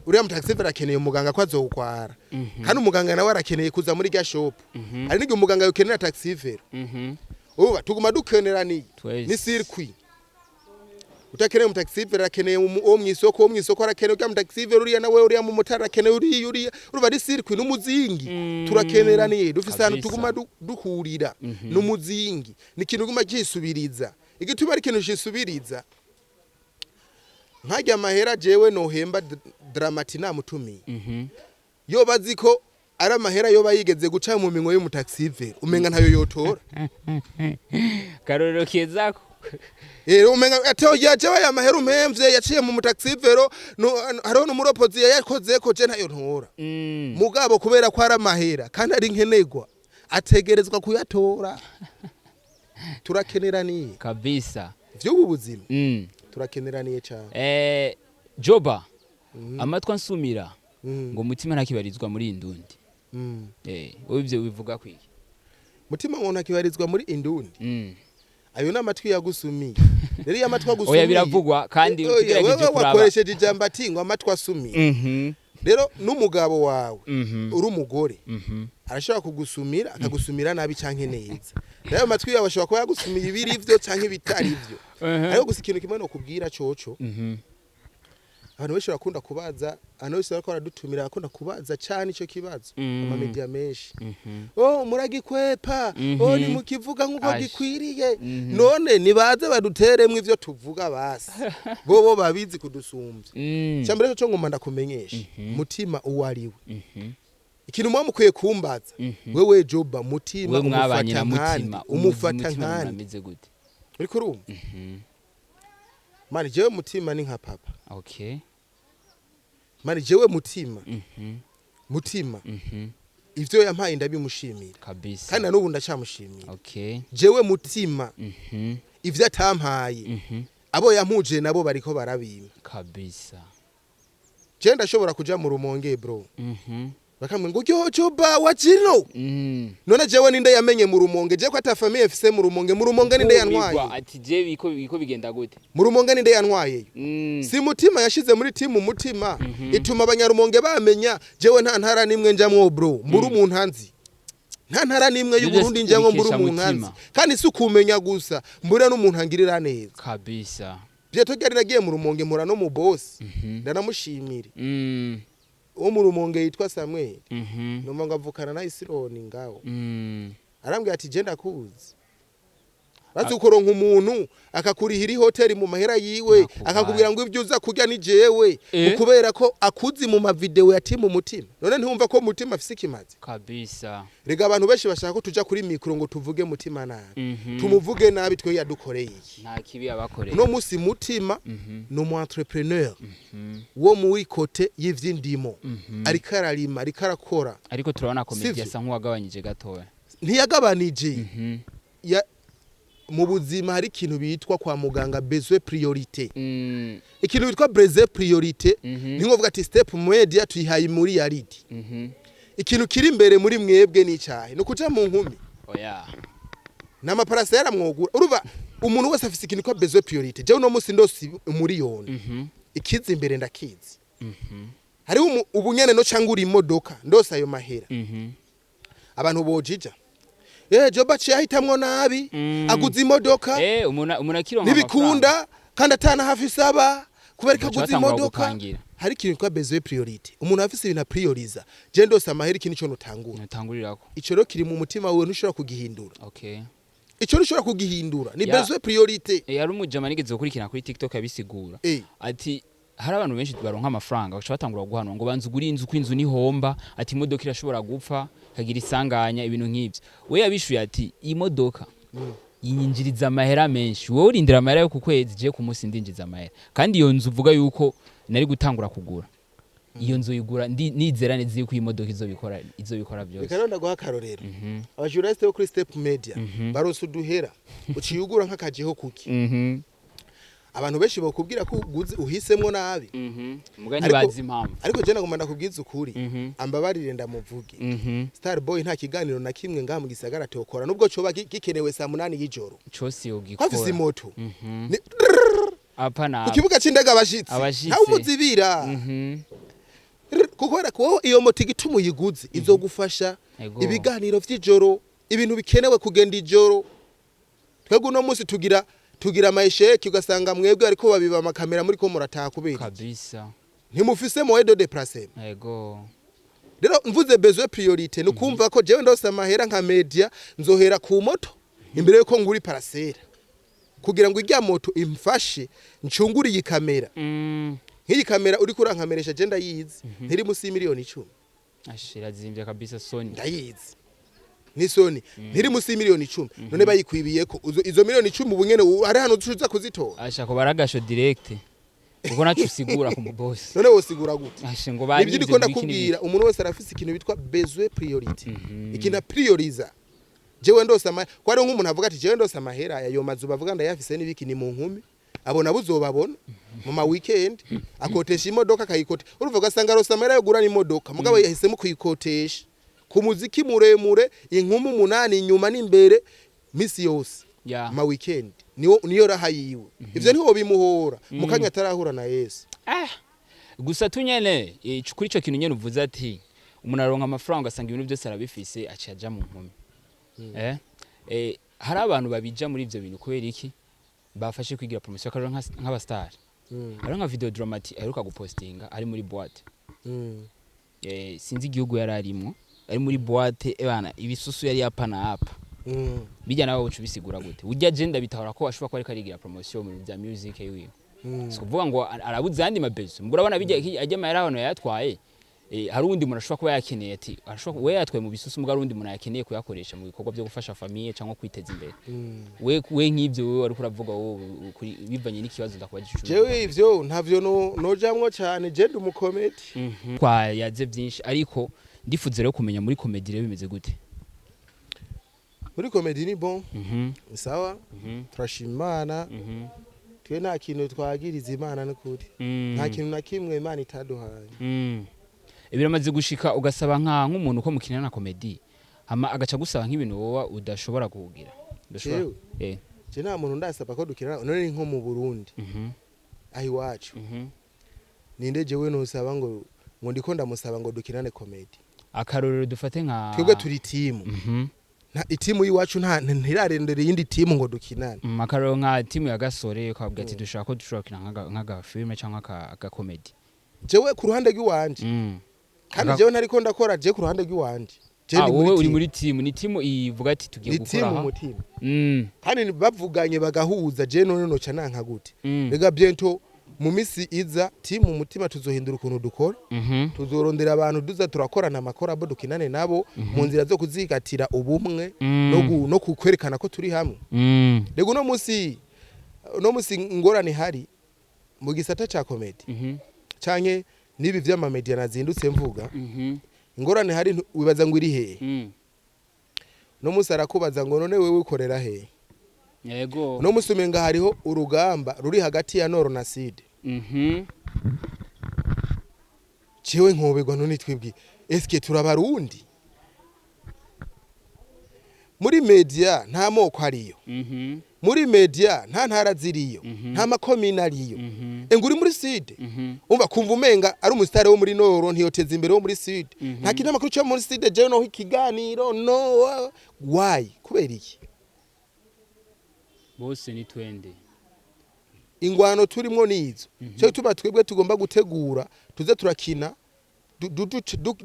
uriya mutaxi-vélo akeneye umuganga ko azokwara, kandi umuganga nawe arakeneye kuza muri rya shopu. Hari n'igihe umuganga yokenera taxi-vélo. Uba tuguma dukeneraniye. Twese. Ni circuit. Utakeneye umutaxi-vélo arakeneye uwo mw'isoko, uwo mw'isoko arakeneye uriya mutaxi-vélo, uriya nawe, uriya mumotari arakeneye uriya, uriya. Urumva, ari circuit, n'umuzingi. Turakeneraniye, dufise ahantu tuguma duhurira. N'umuzingi, ni ikintu guma cisubiriza. Igituma ari ikintu cisubiriza, nkarya amahera jewe nohemba Drama-T namutumiye, yoba azi ko ari amahera yoba yigeze guca mu minwe y'umutaxi-vélo, umenga ntayo yotora. Karorero kezako. Umenga ate yajewe aya mahera umpemvye yaciye mu mutaxi-vélo, no, hariho n'umuropozi yayakozeko, je ntayo ntora. Mugabo kubera ko ari amahera kandi ari nkenerwa, ategerezwa kuyatora. Turakeneraniye. Kabisa. Vy'ubu buzima, turakeneraniye cane. Joba, amatwi ansumira ngo Mutima ntakibarizwa muri Indundi. Wowe ivyo bivuga kwiki? Mutima ngo ntakibarizwa muri Indundi? Ayo ni amatwi yagusumiye. Rero iyo amatwi agusumiye, Oya, biravugwa kandi Oya, tugerageje wewe kuraba. wakoresheje ijambo ati ngo amatwi asumiye. Rero n'umugabo wawe, uri umugore, arashobora kugusumira, akagusumira nabi canke neza. Rero ayo matwi yawe ashobora kuba yagusumiye ibiri vyo canke ibitari vyo. Ariko gusa ikintu kimwe nokubwira coco, abantu benshi barakunda kubaza, abantu benshi bariko baradutumira barakunda kubaza cane ico kibazo, amamedia menshi: "Oh, muragikwepa." "Oh, nimukivuga nk'uko Ash. gikwiriye." None nibaze baduteremwo ivyo tuvuga, basi bobo babizi kudusumbya. Cyambere cyo ngomba ndakumenyesha, Mutima uwo ari we, ikintu muba mukwiye kumbaza, wewe Joba, Mutima We mwabanye umufata na nkandi? Mutima, Umufata Mutima nkandi? ameze gute? Uriko urumva? Mani, jewe Mutima ni nka papa. Mani, jewe Mutima, Mutima, ivyo yampaye ndabimushimira. Kandi na n'ubu ndacyamushimira. Jewe Mutima, ivyo atampaye, abo yampuje nabo bariko barabima. Je ndashobora kuja mu Rumonge, bro, bakamwe ngo yo Joba wa jino. None jewe ninde yamenye mu Rumonge? Je ko ata famille mfise mu Rumonge, mu Rumonge ninde yantwaye? Wigwa ati je biko bigenda gute? Mu Rumonge ninde yantwayeyo? Si Mutima yashize muri timu Mutima, ituma abanyarumonge bamenya? Jewe nta ntara nimwe njamwo, bro, mbura umuntu anzi. Nta ntara nimwe Ibyo y'Uburundi byose njamwo mbura ubikesha umuntu anzi. Mutima. Kandi si ukumenya gusa, mbura n'umuntu angirira neza. Byeto ryari nagiye mu Rumonge, mpura no mu boss, ndanamushimira, uwo mu Rumonge yitwa Samuel. Numva ngo avukana na Isironi ngaho. Arambwira ati je ndakuzi. Bazi ukuronka umuntu akakurihira ihoteli mu mahera yiwe, Nakubaye. akakubwira ngo ibyo uza kurya ni jewe, ukubera ko akuzi mu mavideo ya timu Mutima. None ntiwumva ko Mutima afise ikimazi? Rega abantu benshi bashaka ko tuja kuri micro ngo tuvuge Mutima nabi. Tumuvuge nabi, twe yadukoreye iki? Nta kibi yabakoreye. Uno musi Mutima ni umu entrepreneur wo muri côté y'ivy'indimo, ariko ararima, ariko arakora. Ariko turabona comédie Sivyo? asa nk'uwagabanyije gatoya. Ntiyagabanije. Ya Mu buzima hari ikintu bitwa kwa muganga besoin priorité. Ikintu bitwa besoin priorité ni ngovuga ati Step Media tuyihaye muri yaridi. Ikintu kiri imbere muri mwebwe ni icyahe? Ni ukuja mu nkumi? Oya. N'ama parcelles mwogura. Urumva, umuntu wese afise ikintu kwa besoin priorité. Jewe uno munsi ndose umuriyoni, ikiza imbere ndakizi. Hariho ubu nyene no cangura imodoka, ndose ayo mahera, abantu bojija Joba aciye ahitamwo nabi, aguze imodoka, Umuntu akironka. ntibikunda kandi atana hafi isaba kubera ko Baca aguze batangura imodoka. gupangira. Hari ikintu kwa besoin priorité, umuntu afise ibintu aprioriza. Je ndose amahera, ikintu ico notangura, Ntangurirako. ico rero kiri mu mutima wawe, ntushobora kugihindura. Ico ntushobora kugihindura, ni besoin priorité. Hari umujama nigeze gukurikirana kuri TikTok abisigura, ati hari abantu benshi baronka amafaranga bagaca batangura guhanwa ngo banza ugure inzu, ko inzu nihomba, ati imodoka irashobora gupfa ikagira isanganya, ibintu nk'ivyo. We yabishuye ati imodoka yinjiriza amahera menshi, wowe urindira amahera yo ku kwezi, je ku munsi ndinjiza amahera. Kandi iyo nzu uvuga yuko nari gutangura kugura, iyo nzu yigura nizera neza yuko iyi modoka izobikora Reka byose. rero ndaguha akarorero. Aba journaliste bo kuri Step Media baronse uduhera, uciye ugura nk'akajiho kuki, abantu benshi bokubwira ko uguze uhisemwo nabi. Muga ntibazi impamvu. Ariko je nagomba ndakubwiza ukuri, ambabarire ndamuvuge, Star Boy nta kiganiro na kimwe ngaha mu gisagara tokora, nubwo coba gikenewe saa 8 y'ijoro, Cose ko afise yogikora. imoto. Apana. Ku kibuga c'indege abashitsi, Abashitsi. ntawe umuzibira. Kuko ko iyo moto igituma uyiguze izogufasha ibiganiro vy'ijoro, ibintu bikenewe kugenda ijoro. Twebwe uno munsi tugira ama échecs, ugasanga mwebwe ariko babiba amakamera muri ko murataha kubera iki? Kabisa. Ntimufise moyen de déplacement. Rero mvuze besoin priorité, ni ukumva ko jewe ndose amahera nka media nzohera ku moto imbere yuko ngura i parcelle, kugira ngo irya moto imfashe ncungure iyi kamera. Nk'iyi kamera uriko urankameresha, je ndayizi, ntiri musi y'imiliyoni 10. Ashira zimbye kabisa, Sony. Ndayizi, ni Sony, ntiri musi y'imiliyoni 10. None bayikwibiyeko izo miliyoni 10, ubu nyene ari hano uza kuzitora? Asha ko baragasho direct, kuko naco usigura ku mubosi. None wosigura gute? Asha ngo Nibyo banyivye ndiko ngo iki ndakubwira. Umuntu wese arafise ikintu bitwa besoin priorité, ikintu aprioriza. Jewe ndose ama ko ari nk'umuntu avuga ati jewe ndose amahera ayo mazu bavuga ndayafise n'ibiki, ni mu nkumi abona buzobabona mu ma weekend, akotesha imodoka akayikote. Urumva, ugasanga arose amahera yo gura n'imodoka, mugabo yahisemo kuyikotesha ku muziki muremure, inkumi 8 inyuma n'imbere misi yose, ma weekend niyo niyo raha yiwe. Ivyo niho bimuhora mu kanya atarahura na Yesu. Ah, gusa tunyene kuri ico kintu nyene uvuze ati umuntu aronka amafaranga asanga ibintu byose arabifise, aciye aja mu nkumi. Hari abantu babija muri ivyo bintu kubera iki? Bafashe kwigira promotion, akarero nk'aba star. Hari nka video Dramati aheruka gupostinga ari muri boîte. Sinzi igihugu yari arimwo, ari muri boîte ebana ibisusu yari yapana hapa. Bijya nawe uca ubisigura gute? Urya je ndabitahura ko ashobora kuba ariko arigira promotion mu bintu bya music yiwe. Si kuvuga ngo arabuze ayandi mabezo, mbura urabona bijya ajya amahera abantu yayatwaye. Hari uwundi muntu ashobora kuba yakeneye, ati arashobora we yatwaye mu bisusu, mbwa hari uwundi muntu yakeneye kuyakoresha mu bikorwa byo gufasha famille cyangwa kwiteza imbere. We nk'ibyo wewe wariko uravuga wowe bivanye n'ikibazo ndakubajije. Jewe ivyo ntavyo nojamwo cane, je ndi umu comédien. Twayaze byinshi, ariko ndifuza rero kumenya muri comédie rero bimeze gute? Muri comédie ni bon, ni sawa, turashima Imana. Twe nta kintu twagiriza Imana n'ukuri, nta kintu na kimwe Imana itaduhaye. Biramaze gushika ugasaba nk'umuntu uko mukinana na comédie, hama agaca gusaba nk'ibintu wowe udashobora kugira, udashobora? Jewe? Eh. Je nta muntu ndasaba ko dukinana. None ni nko mu Burundi, aho iwacu, ninde jewe nosaba ngo ndiko ndamusaba ngo dukinane comédie? Akarorero dufate nka Twebwe turi timu. Nta itimu y'iwacu nta ntirarendera iyindi timu ngo dukinane. Akarorero nka timu ya Gasore ukabwira ati dushaka ko dushobora gukina nk'aga filme cyangwa aka comédie. Jewe ku ruhande rw'iwanje, kandi jewe ntariko ndakora, je ku ruhande rw'iwanje je Ah, ndi muri wowe uri timu. muri timu, ni timu ivuga ati tugiye Ni gukora timu aha. mu timu. Kandi bavuganye bagahuza, je none noca nanka gute? Rega bientôt mu misi iza, timu umutima tuzohindura ukuntu dukora. Tuzorondera abantu duza turakorana ama collabo, dukinane nabo mu nzira zo kuzigatira ubumwe no kukwerekana ko turi hamwe. Rega uno musi ingorane ihari mu gisata ca comédie canke n'ibi vy'ama media nazindutse mvuga, ingorane ihari wibaza ngo iri hehe? Uno musi arakubaza ngo none wewe ukorera hehe? Yego. Uno munsi umenga hariho urugamba ruri hagati ya nord na sud. Jewe nkoberwa, none twebwe eske turabarundi? Muri media nta moko ariyo. Muri media nta ntara ziriyo, nta makomine ariyo. Enga uri muri sud, umva kumva umenga ari umusitari wo muri nord ntiyoteza imbere wo muri sud. Nta kinyamakuru cyo muri sud jewe no ikiganiro no why, kubera iki? Bose ni twende. Ingwano turimwo nizo cyo gituma twebwe tugomba gutegura tuze turakina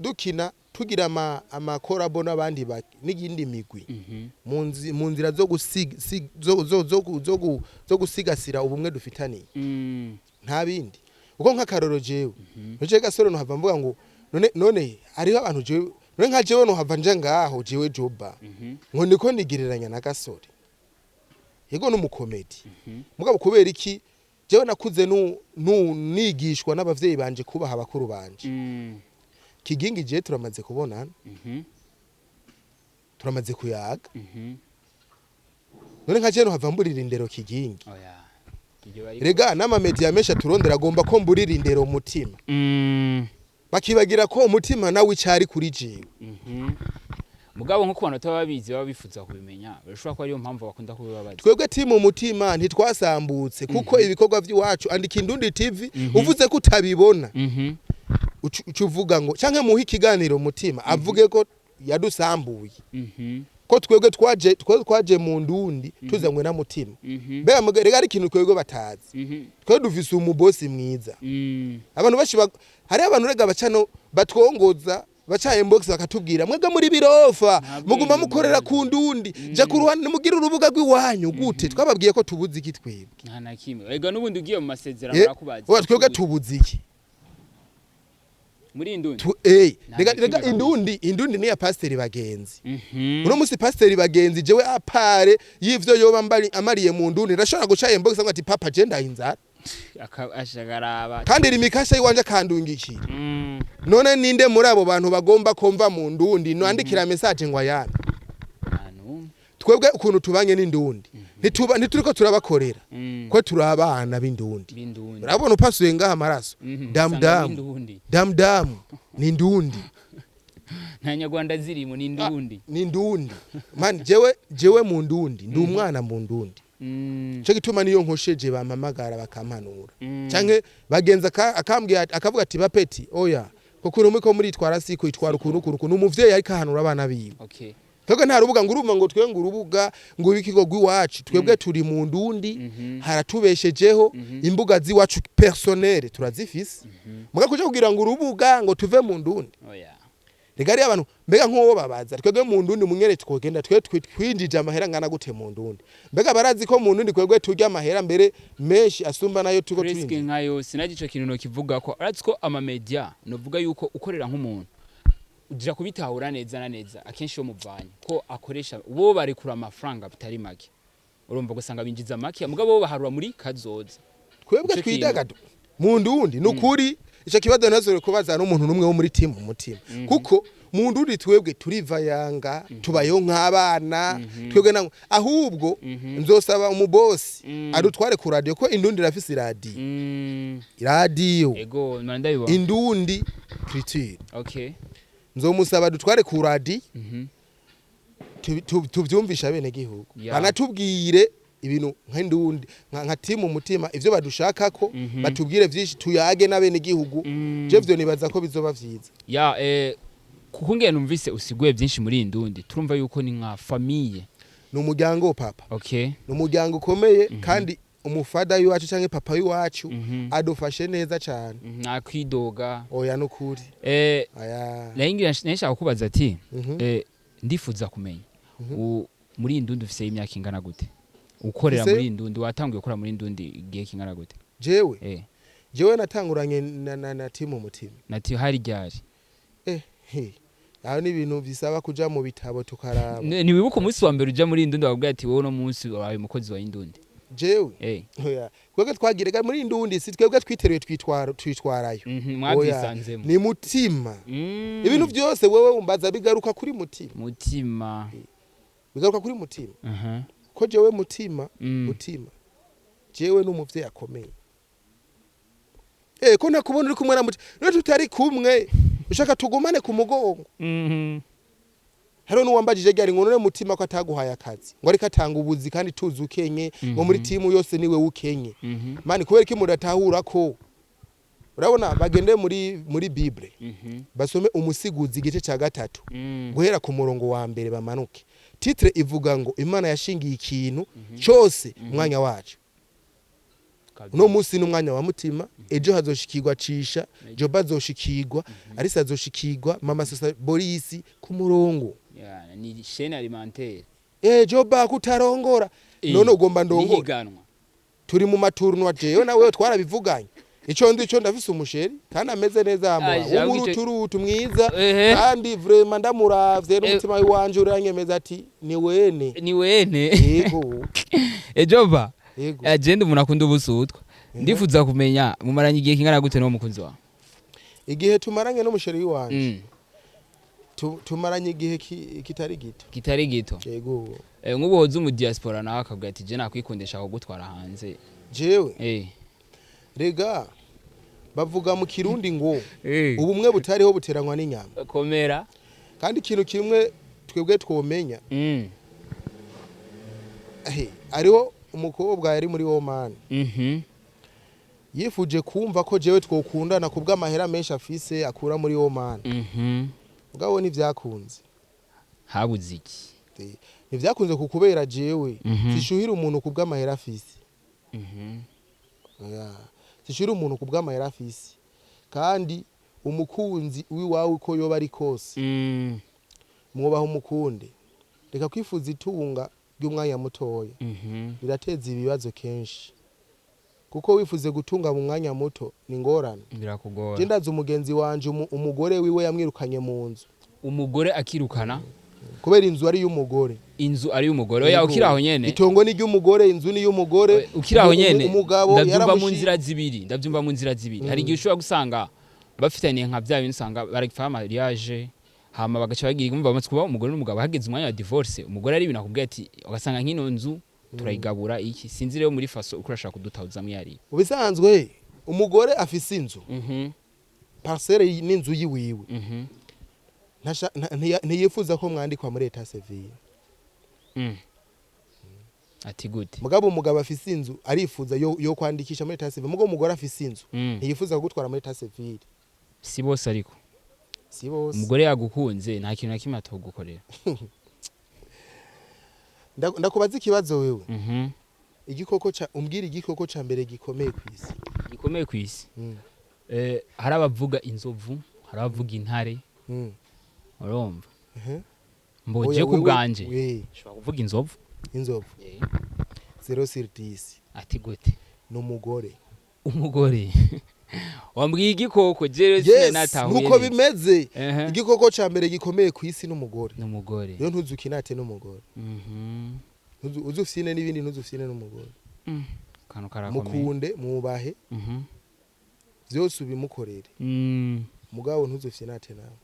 dukina tugira ama collabo n'abandi n'iyindi migwi mu nzira zo zo gusigasira ubumwe dufitaniye. Nta bindi, kuko nk'akaroro jewe nje gasore no hava mvuga ngo none hariho abantu jewe, none nka jewe no hava nje ngaho jewe Joba ngo niko nigereranya na gasore, yego n'umukomedi, mugabo kubera iki jewe nakuze nu nigishwa n'abavyeyi banje kubaha abakuru banje. Kigingi je turamaze kubonana, turamaze kuyaga. None nka jewe no hava mburira indero Kigingi? Oya. Ibyo bari Rega n'amamedia menshi aturondera agomba ko mburira indero umutima, bakibagira ko umutima nawe icari kuri jewe. Mugabo nko ku bantu bataba babizi baba bifuza kubimenya, birashobora kuba ariyo mpamvu bakunda kubibabaza. Twebwe timu umutima ntitwasambutse, kuko ibikorwa by'iwacu, andika Indundi TV, uvuze ko utabibona, uca uvuga ngo canke muhe ikiganiro umutima avuge ko yadusambuye, ko twebwe twaje mu ndundi tuzanywe na mutima. Mbega rega ari ikintu twebwe batazi, twe dufise umubosi mwiza. Abantu benshi hariho abantu rega baca no batwongoza, baca inbox bakatubwira: "Mwebwe muri birofa, Nta muguma bwenge mukorera muzi. ku ndundi, ja ku ruhande mugire urubuga rw'iwanyu." Gute? Twababwiye ko tubuze iki twebwe? Nta na kimwe. Ega n'ubundi ugiye mu masezerano barakubaza. Oya, twebwe tubuze iki? Muri indundi. Nta Rega na rega kimwe. Indundi ni ya Pasiteri Bagenzi. Uno musi Pasiteri Bagenzi, jewe à part y'ivyo yoba amariye mu ndundi, ndashobora guca inbox ngo ati: "Papa, je ndayinzara." Ashagaraba. Kandi rimikasha yiwanje akandungikira. None ninde muri abo bantu bagomba komva mu ndundi nandikira message ngo ayame? Nta n'umwe. Twebwe ukuntu tubanye n'indundi, ntituba ntituriko turabakorera, ko turi abana b'indundi. B'indundi. Urabona upasuye ngaha amaraso, damu Usanga damu b'indundi. Damu damu ni ndundi. Nta nyarwanda zirimo, ni indundi. Ni ndundi man. Jewe mu ndundi ndi umwana mu ndundi. Cyo gituma niyo nkosheje bampamagara bakampanura, canke bagenza akambwira akavuga ati: "Bapeti, oya, kuko urumwe ko muritwara siko itwara ukuntu ukuntu ukuntu." Umuvyeyi ariko ahanura abana biwe. Twebwe nta rubuga ngo urumva ngo twe ngo urubuga ngo ibikigo rw'iwacu, twebwe turi mu ndundi. Haratubeshejeho, imbuga z'iwacu personnel turazifise, muga kuja kugira ngo urubuga ngo tuve mu ndundi, Oya. rega ari abantu mbega nk'uwo babaza: twebwe mu ndundi munyere twogenda twe twinjije amahera ngana gute mu ndundi? Mbega barazi ko mu ndundi twebwe turya amahera mbere menshi asumba nayo tuko Presque twinjiza? Nka yose naje ico kintu nokivuga ko urazi ko ama media, novuga yuko ukorera nk'umuntu uja kubitahura neza na neza akenshi iyo muvanye ko akoresha bo barekura amafaranga bitari make, urumva gusanga binjiza make, mugabo bo baharura muri kazoza. Twebwe Ico kintu. twidagado mu ndundi nukuri. Ico kibazo ntazore kubaza n'umuntu n'umwe wo muri timu umutima, kuko mu ndundi twebwe turiva yanga tubayeho nk'abana twebwe na ahubwo nzosaba umubosi adutware ku radio, ko indundi irafise iradiyo. Iradiyo. Ego, ndabibona. Indundi Culture. Nzomusaba dutware ku radio, tuvyumvisha bene gihugu, banatubwire ibintu nk'indundi nka timu umutima ivyo badushakako, batubwire vyinshi, tuyage n'abene gihugu. Je vyo nibaza ko bizoba vyiza. Ya, kuko ngiye numvise usiguye byinshi muri iyi ndundi, turumva yuko ni nka famille. Ni umuryango, papa. Ni umuryango ukomeye, kandi umufada w'iwacu canke papa w'iwacu adufashe neza cane. Nta kwidoga. Oya, nukuri. Aya. Nayo nshaka kubaza ati ndifuza kumenya muri iyi ndundi ufise imyaka ingana gute ukorera? Muri iyi ndundi watanguye gukora muri ndundi igihe kingana gute? Jewe jewe natanguranye na timu umutima. Nati hari ryari? He. Aho ni ibintu bisaba kuja mu bitabo tukaraba. Ntiwibuka umunsi wa mbere uja muri iyi ndundi bakubwira ati: "Wowe uno munsi wabaye umukozi wa indundi"? Jewe? Oya, twebwe twagiraga muri indundi, si twebwe twiteruye twitwara twitwarayo. Oya, Mwabyisanzemo. Ni mutima. Ibintu byose wewe wumbaza bigaruka kuri mutima. Mutima. Bigaruka kuri mutima. Ko jewe mutima, mutima jewe n'umuvyeyi akomeye. Ko ntakubona uri kumwe na mutima, none tutari kumwe ushaka tugumane ku mugongo? Hariho n'uwambajije ryari ngo none mutima ko ataguhaye akazi, ngo ariko atanga ubuzi kandi tuzi ukenye, ngo muri timu yose niwe ukenye. Mani, kubera ko mudatahura ko urabona, bagende muri Bible, basome Umusiguzi igice cya 3, guhera ku murongo wa mbere bamanuke. Titre ivuga ngo Imana yashingiye ikintu cyose umwanya wacu. Uno munsi ni umwanya wa mutima, ejo hazoshikirwa Cisha, Joba azoshikirwa, Arisa azoshikirwa, Mama Sosa, Borisi ku murongo. Yeah, ni chaîne alimentaire. Joba kutarongora, none ugomba ndongora? Nihiganwa. Turi mu matournoi, jewe nawe twarabivuganye. Ico ndi ico, ndafise umuchéri kandi ameze neza, Ah, amura w'umuruturutu mwiza, kandi vraiment ndamuravye n'umutima wanje uranyemeza ati ni wene. Ni wene. Yego. Ejoba. Yego. Agenda umuntu akunda ubusutwa, ndifuza kumenya mumaranye igihe kingana gute n'uwo mukunzi wawe? Igihe tumaranye n'umuchéri wanje, tumaranye igihe kitari gito. Kitari gito. Yego. Nk'ubu hoza umu diaspora nawe akabwira ati je nakwikundisha kugutwara hanze. Jewe, rega bavuga mu Kirundi ngo ubumwe butariho buteranywa n'inyama. Komera. Kandi ikintu kimwe twebwe twomenya, hariho umukobwa yari muri Oman, yifuje kumva ko jewe twokundana kubw'amahera menshi afise akura muri Oman. Mugabo ntivyakunze. Habuze iki? Ntivyakunze kukubera jewe sishuhira umuntu kubw'amahera afise. Oya, sishuhira umuntu kubw'amahera afise. Kandi umukunzi wiwawe uko yoba ari kose, mwubaha, umukunde. Reka kwifuza itunga ry'umwanya mutoya, birateza ibibazo kenshi, kuko wifuze gutunga mu mwanya muto ni ngorane. Birakugora. Je ndazi umugenzi wanje, umugore wiwe yamwirukanye mu nzu. Umugore akirukana? Kubera inzu ari iy'umugore. Inzu ari y'umugore? Oya, ukiri aho nyene. Itongo ni iry'umugore, inzu ni iy'umugore. Ukiri aho nyene. Umugabo Ndabyumva mu nzira zibiri, ndabyumva mu nzira zibiri. Hari igihe ushobora gusanga bafitaniye nka bya bintu, usanga barapfa mariage, hama bagaca bagira umva bamaze kuba umugore n'umugabo, hageze umwanya wa divorce, umugore ari ibintu akubwira ati, ugasanga nk'ino nzu turayigabura iki. Sinzi rero muri façon uko urashaka kudutahuzamwo iyo ari. Mu bisanzwe umugore afise inzu, parcelle n'inzu yiwiwe, ntiyifuza ko mwandikwa muri état civil. Ati gute? Mugabo umugabo afise inzu arifuza yo kwandikisha muri état civil. Mugabo umugore afise inzu ntiyifuza kugutwara muri état civil. Si bose ariko. Si bose. Umugore yagukunze nta kintu na kimwe atogukorera. Ndakubaza ikibazo wewe. Igikoko ca, umbwira igikoko ca mbere gikomeye ku isi. Gikomeye ku isi? Hari abavuga inzovu, hari abavuga intare. Urumva? Mboje Oya, ku bwanje ushobora kuvuga inzovu. Inzovu, 0 sur 10. Ati gute? Ni umugore. Umugore? Wambwiye igikoko, jewe Yes. sinatahuye Nuko neza. bimeze. Igikoko ca mbere gikomeye ku isi n'umugore. N'umugore. Rero ntuzukinate n'umugore. Uzufyine n'ibindi, ntuzufyine n'umugore. Kantu karakomeye. Mukunde, mwubahe, vyose ubimukorere, mugabo ntuzufyinate nawe.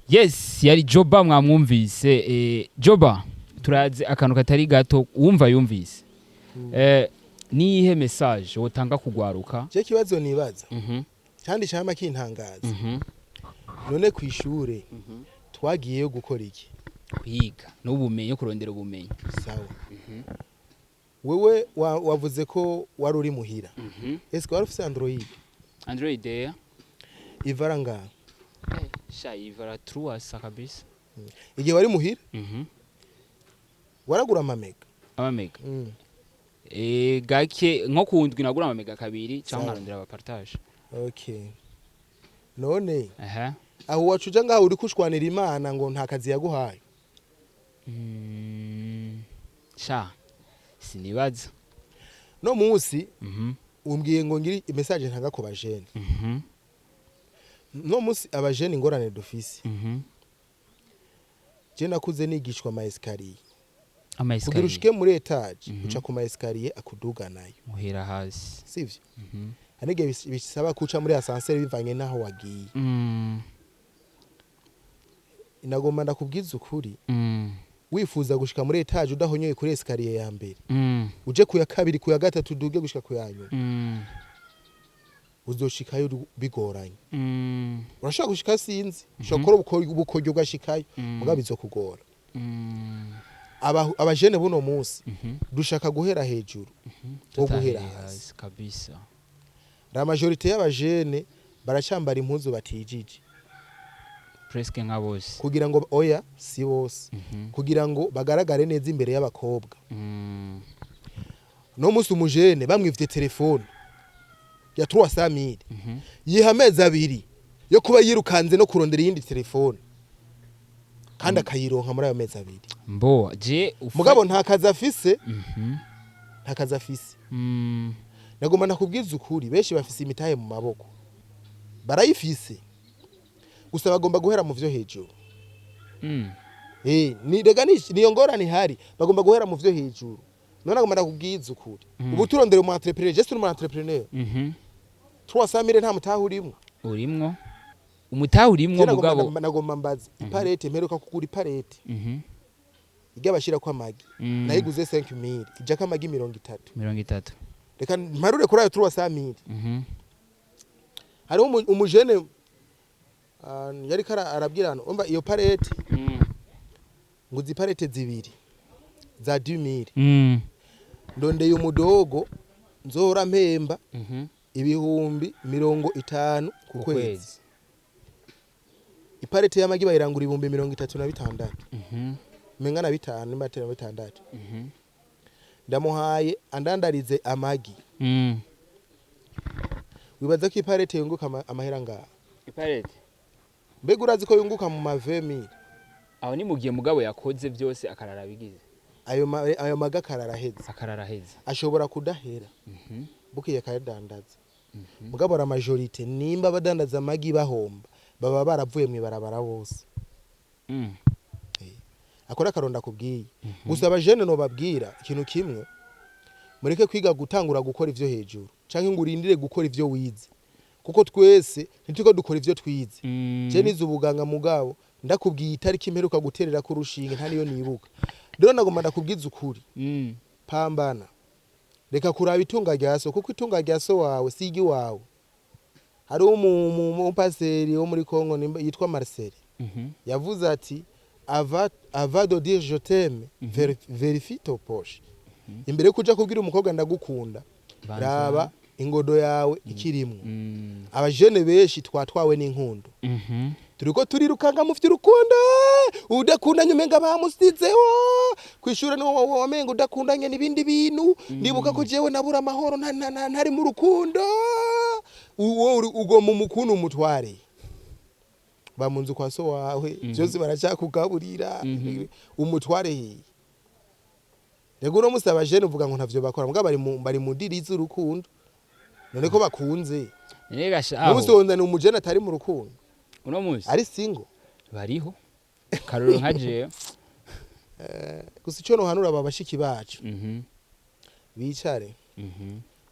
Yes, yari Joba, mwamwumvise. Joba, turazi akantu katari gato wumva yumvise. Niyihe message wotanga kugwaruka? Je kibazo nibaza kandi cama kintangaza, none kw'ishure twagiyeyo gukora iki? Kwiga n'ubumenyi, kurondera ubumenyi. Sawa. Wewe wavuze ko wari uri muhira. Ese wari ufise Android? Android, eh. Ivara ngaha? Sha, ivara truasa kabisa. Igihe wari muhira waragura amamega? Amamega? Gake, nko ku ndwi nagura amamega kabiri cyangwa Sawa. nkarondera abapartage. Okay, none aho wacu uja ngaho uri kushwanira Imana ngo nta kazi yaguhaye? Sha, sinibaza. No munsi umbwiye ngo ngiri message ntanga ku bajene. No munsi abajene ingorane dufise, je nakuze nigishwa ama escalier. Kugira Ama ushike muri étage, uca ku ma escalier akuduga nayo. Muhera hasi. Sivyo? Hari n'igihe bisaba kuca muri ascenseur bivanye n'aho wagiye. Nagomba ndakubwiza ukuri, wifuza gushika muri étage udahonyoye kuri escalier ya mbere, uje ku ya kabiri, ku ya gatatu, uduge gushika ku ya nyuma, uzoshikayo bigoranye. Urashobora gushika, sinzi, ushobora gukora ubukoryo ugashikayo, mugabo bizokugora. Abajene buno munsi dushaka guhera hejuru wo guhera Tutahereye hasi. Kabisa. La majorité y'abajene baracambara impuzu batijije. Presque nka bose. Kugira ngo, oya, si bose, kugira ngo bagaragare neza imbere y'abakobwa. No munsi umujene bamwivye telefone ya 300,000, yiha amezi 2 yo kuba yirukanze no kurondera iyindi telefone, kandi akayironka muri ayo mezi 2. Mbo je Mugabo nta kazi afise, nta kazi afise. Nagomba nakubwiza ukuri, benshi bafise imitahe mu maboko, barayifise, gusa bagomba guhera mu vyo hejuru. Ni rega niyo ngorane ihari, bagomba guhera mu vyo hejuru. None nagomba ndakubwiza ukuri, ubu turondera umu entrepreneur, je suis umu entrepreneur, 300,000 nta mutahe urimwo. Urimwo umutahe, urimwo. Je nagomba Mugabo nagomba mbaze iparete, mperuka kugura iparete irya bashirako amagi, nayiguze 5000, ijako amagi 30. 30. Reka mparure kuri ayo 300,000. Hariho umujene yariko arabwira hano, umva iyo parete, nguze iparete zibiri za 2000, ndondeye umudogo nzohora mpemba 50,000 ku ku kwezi. Kwezi. Iparete y'amagi bayirangura 36,000, menga na bitanu nimba atari na bitandatu. Ndamuhaye andandarize amagi. Wibaza ko iparete yunguka amahera ngaha? Iparete? Mbega urazi ko yunguka mu ma 20,000? Aho ni mugihe mugabo yakoze byose akarara bigize. Ayo magi akarara aheze. Akarara aheze. Ashobora kudahera, bukeye akayadandaza. Mugabo la majorité, nimba badandaza amagi bahomba, baba baravuye mw'ibarabara bose. Akora akaronda kubwiye gusa. Abajene no babwira ikintu kimwe: mureke kwiga gutangura gukora ivyo hejuru, canke ngo urindire gukora ivyo wize, kuko twese ntituko dukora ivyo twize. Je nize ubuganga, mugabo ndakubwiye itariki imperuka guterera ku rushinge nta niyo nibuka. Rero nagomba ndakubwiza ukuri, pambana, reka kuraba itunga rya so, kuko itunga rya so wawe si iry'iwawe. Hariho umupaseri wo muri Congo yitwa Marcel, yavuze ati: Avant de dire je t'aime, vérifie ton poche." Imbere yo kuja kubwira umukobwa ndagukunda, Banza. raba ingodo yawe ikirimwo. Abajene benshi twatwawe n'inkundo, turiko turirukanga mu vy'urukundo. Udakundanye umenga bamusizeho kwishura, niwo wamenga udakundanye n'ibindi bintu. Ndibuka ko jewe nabura amahoro ntari mu rukundo. Uwo ugomba umukuntu umutware ba mu nzu kwa so wawe, byose baracyakugaburira, umutware hehe? Rego uno musi abajene uvuga ngo ntavyo bakora, mugabo bari mu ndiri z'urukundo. None ko bakunze? None gasha Umunsi aho wonzana umujene atari mu rukundo, uno munsi ari single? Bariho, karoro nka jewe. Gusa icyo nohanura aba bashiki bacu, bicare,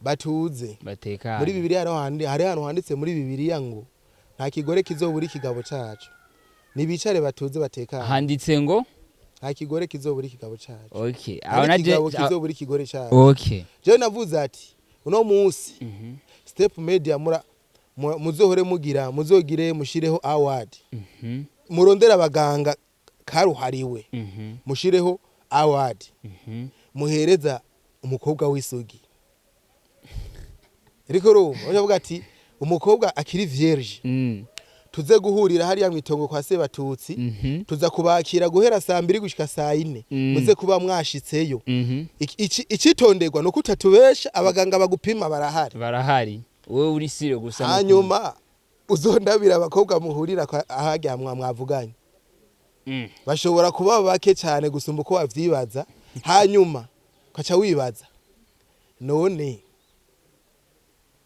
batuze. Batekanye. Muri Bibiliya hari ahantu handitse muri Bibiliya ngo nta kigore kizobura ikigabo cacu. Nibicare, batuze, batekane. Handitse ngo? Nta kigore kizobura ikigabo cacu. Okay, aho Nta naje kigabo kizobura ikigore cacu. Jewe navuze ati uno munsi Step Media muzohore mugira, muzogire mushireho award, murondere abaganga karuhariwe, mushireho award, muhereza umukobwa w'isugi. Ariko urumva uravuga ati umukobwa akiri vierge, tuze guhurira hariya mw'itongo kwa Sebatutsi, tuza kubakira guhera saa 2 gushika saa 4, muze kuba mwashitseyo. Icitonderwa ni uko utatubesha, abaganga bagupima barahari. Barahari, wowe uri sire gusa. Hanyuma uzondabira abakobwa muhurira ahajya mwavuganye, bashobora kuba bake cyane gusumba uko wavyibaza. Hanyuma ukaca wibaza, none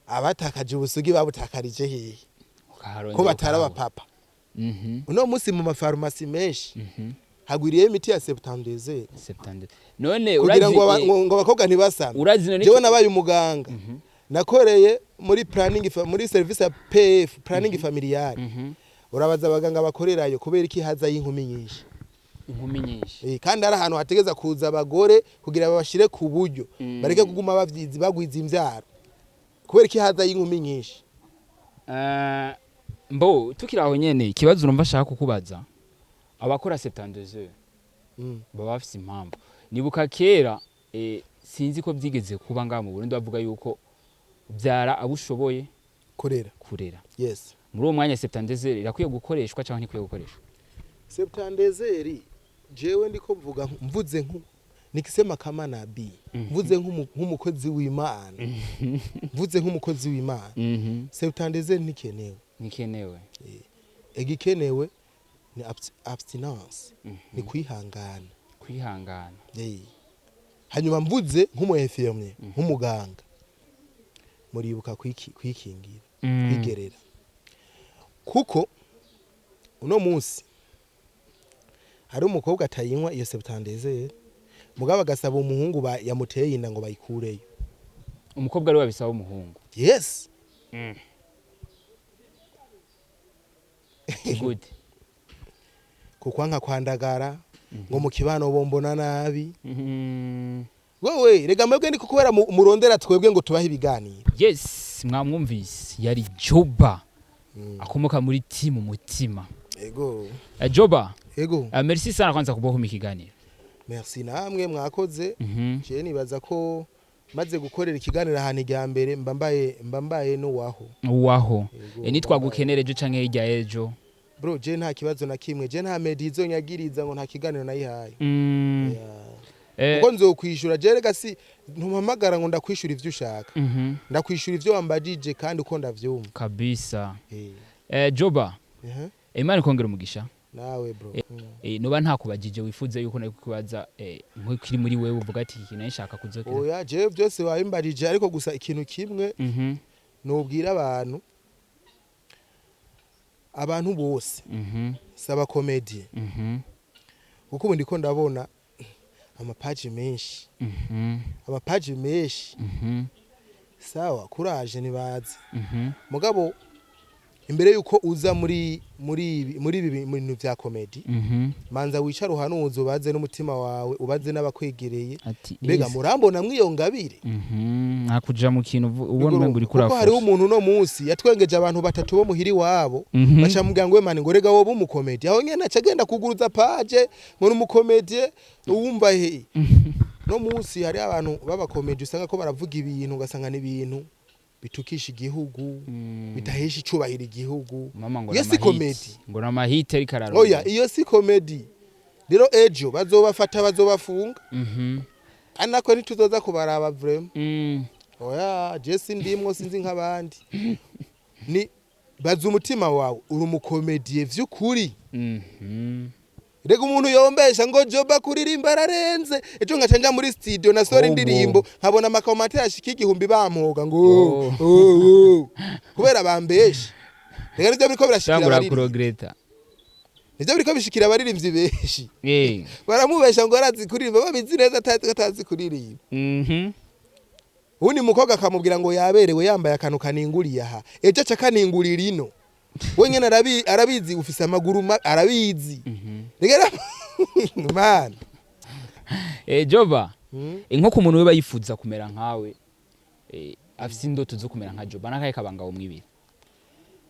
abatakaje ubusugi babutakarije hehe, Ukaharondera, ko batari ukahabura. abapapa? Uno munsi mu mafarumasi menshi hagwiriyeyo imiti ya septandezere. Septande. None kugira urazi ngo ngo abakobwa ntibasame. Urazi none Jewe nabaye umuganga, nakoreye muri planning muri service ya PF, planning familiale. Urabaza abaganga bakorerayo kubera iki haza y'inkumi nyinshi. Inkumi nyinshi. Kandi ari ahantu hategeza kuza abagore kugira babashire ku buryo bareke kuguma bavyizi bagwiza imvyaro. Kubera iki haza y'inkumi nyinshi? Mbo tukiri aho nyene, ikibazo urumva ashaka kukubaza, abakora 72 heures baba bafise impamvu. Nibuka kera, sinzi ko byigeze kuba ngaha mu Burundi, bavuga yuko byara abo ushoboye Korera. kurera. Yes. Muri uwo mwanya 72 heures irakwiye gukoreshwa cyangwa ntikwiye gukoreshwa? Septante-deux heures, jewe ndiko mvuga, mvuze nku nikisema kama nabii, mvuze nk'umukozi w'Imana, mvuze nk'umukozi w'Imana, 72 heures ntikenewe. Ntikenewe. Igikenewe ni abstinence, ni kwihangana. Kwihangana. Hanyuma mvuze nk'umu infirmier, nk'umuganga, muribuka kwikingira, kwigerera, kuko uno munsi hari umukobwa atayinywa iyo septante-deux heures, mugabo agasaba umuhungu yamuteye inda ngo bayikureyo. Umukobwa ari we abisaba umuhungu? Yes. Gute? Kukwanka kwandagara ngo mu kibano bombona nabi. Wewe rega mwebwe ni kubera murondera twebwe ngo tubahe ibiganiro. Yes, mwamwumvise, yari Joba akomoka muri timu Mutima. Ego. Joba. Ego. Merci sana kwanza kuboha ikiganiro. Merci namwe, mwakoze. Je nibaza ko maze gukorera ikiganiro ahantu irya mbere, mba mbaye n'uwaho. Uwaho. Ego. Nitwagukenera ejo canke hirya ejo? Bro, je nta kibazo na kimwe. Je nta media izonyagiriza ngo nta kiganiro nayihaye. Yeah. Kuko nzokwishura. Je rega si ntumpamagara ngo ndakwishura ivyo ushaka. Ndakwishura ivyo wambajije kandi uko ndavyumva. Kabisa. Joba. Imana ikongera umugisha. Nawe, bro. Noba ntakubajije wifuza yuko nari kukubaza, nk'ikiri muri wewe uvuga ati iki nari nshaka kuzokira? Oya, jewe byose wabimbajije, ariko gusa ikintu kimwe nubwira abantu bose, saba comédie, kuko ubu ndiko ndabona amapaji menshi, amapaji menshi. Sawa, kuraje, nibaze. Mugabo imbere yuko uza muri ibi bintu vya comédie, manza wicara uhanuze, ubaze n'umutima wawe, ubaze n'abakwegereye. Ati mbega murambona mwiyo ngabire? Ntakuja mu kintu ubona umengo uriko Kuko hariho urafusha. umuntu uno munsi yatwengeje abantu batatu bo muhiri wabo, baca mubwira ngo: "Mani," ngo, "rega wowe umucomédien." Aho nyene aca agenda kuguruza page ngo ni umucomédien. Uwumva he no munsi hari abantu b'abacomédien usanga ko baravuga ibintu, ugasanga ni ibintu bitukisha igihugu, bidahesha icubahiro igihugu. Mama ngo Iyo si n'amahiti. comédie. Ngo n'amahiti ariko ararura. Oya, iyo si comédie. Rero ejo bazobafata, bazobafunga, ari nako ntituzoza kubaraba vraiment. Oya, je sindimwo, sinzi nk'abandi. Ni baza umutima wawe, uri umucomédien vy'ukuri? Rega umuntu yombesha ngo Joba kuririmba ararenze, ejo nkaca nja muri studio nasora Ahubwo. indirimbo, nkabona amacommentaires ashika 1000 bampoga ngo Oh. "Oh, oh." Kubera bambesha. Rega nivyo biriko birashikira Tangura abaririmbyi, kuregretta. nivyo biriko bishikira abaririmbyi benshi. Baramubesha ngo arazi kuririmba, babizi neza atazi ko atazi kuririmba. Uwundi mukobwa akamubwira ngo yaberewe yambaye akantu kaninguriye aha, ejo aca akaningurira ino. We nyene arabizi ufise amaguru arabizi. Rega man. Joba. Nko ku muntu weba yifuza kumera nkawe, afise indoto zo kumera nka Joba, nakaye kabanga mwibira?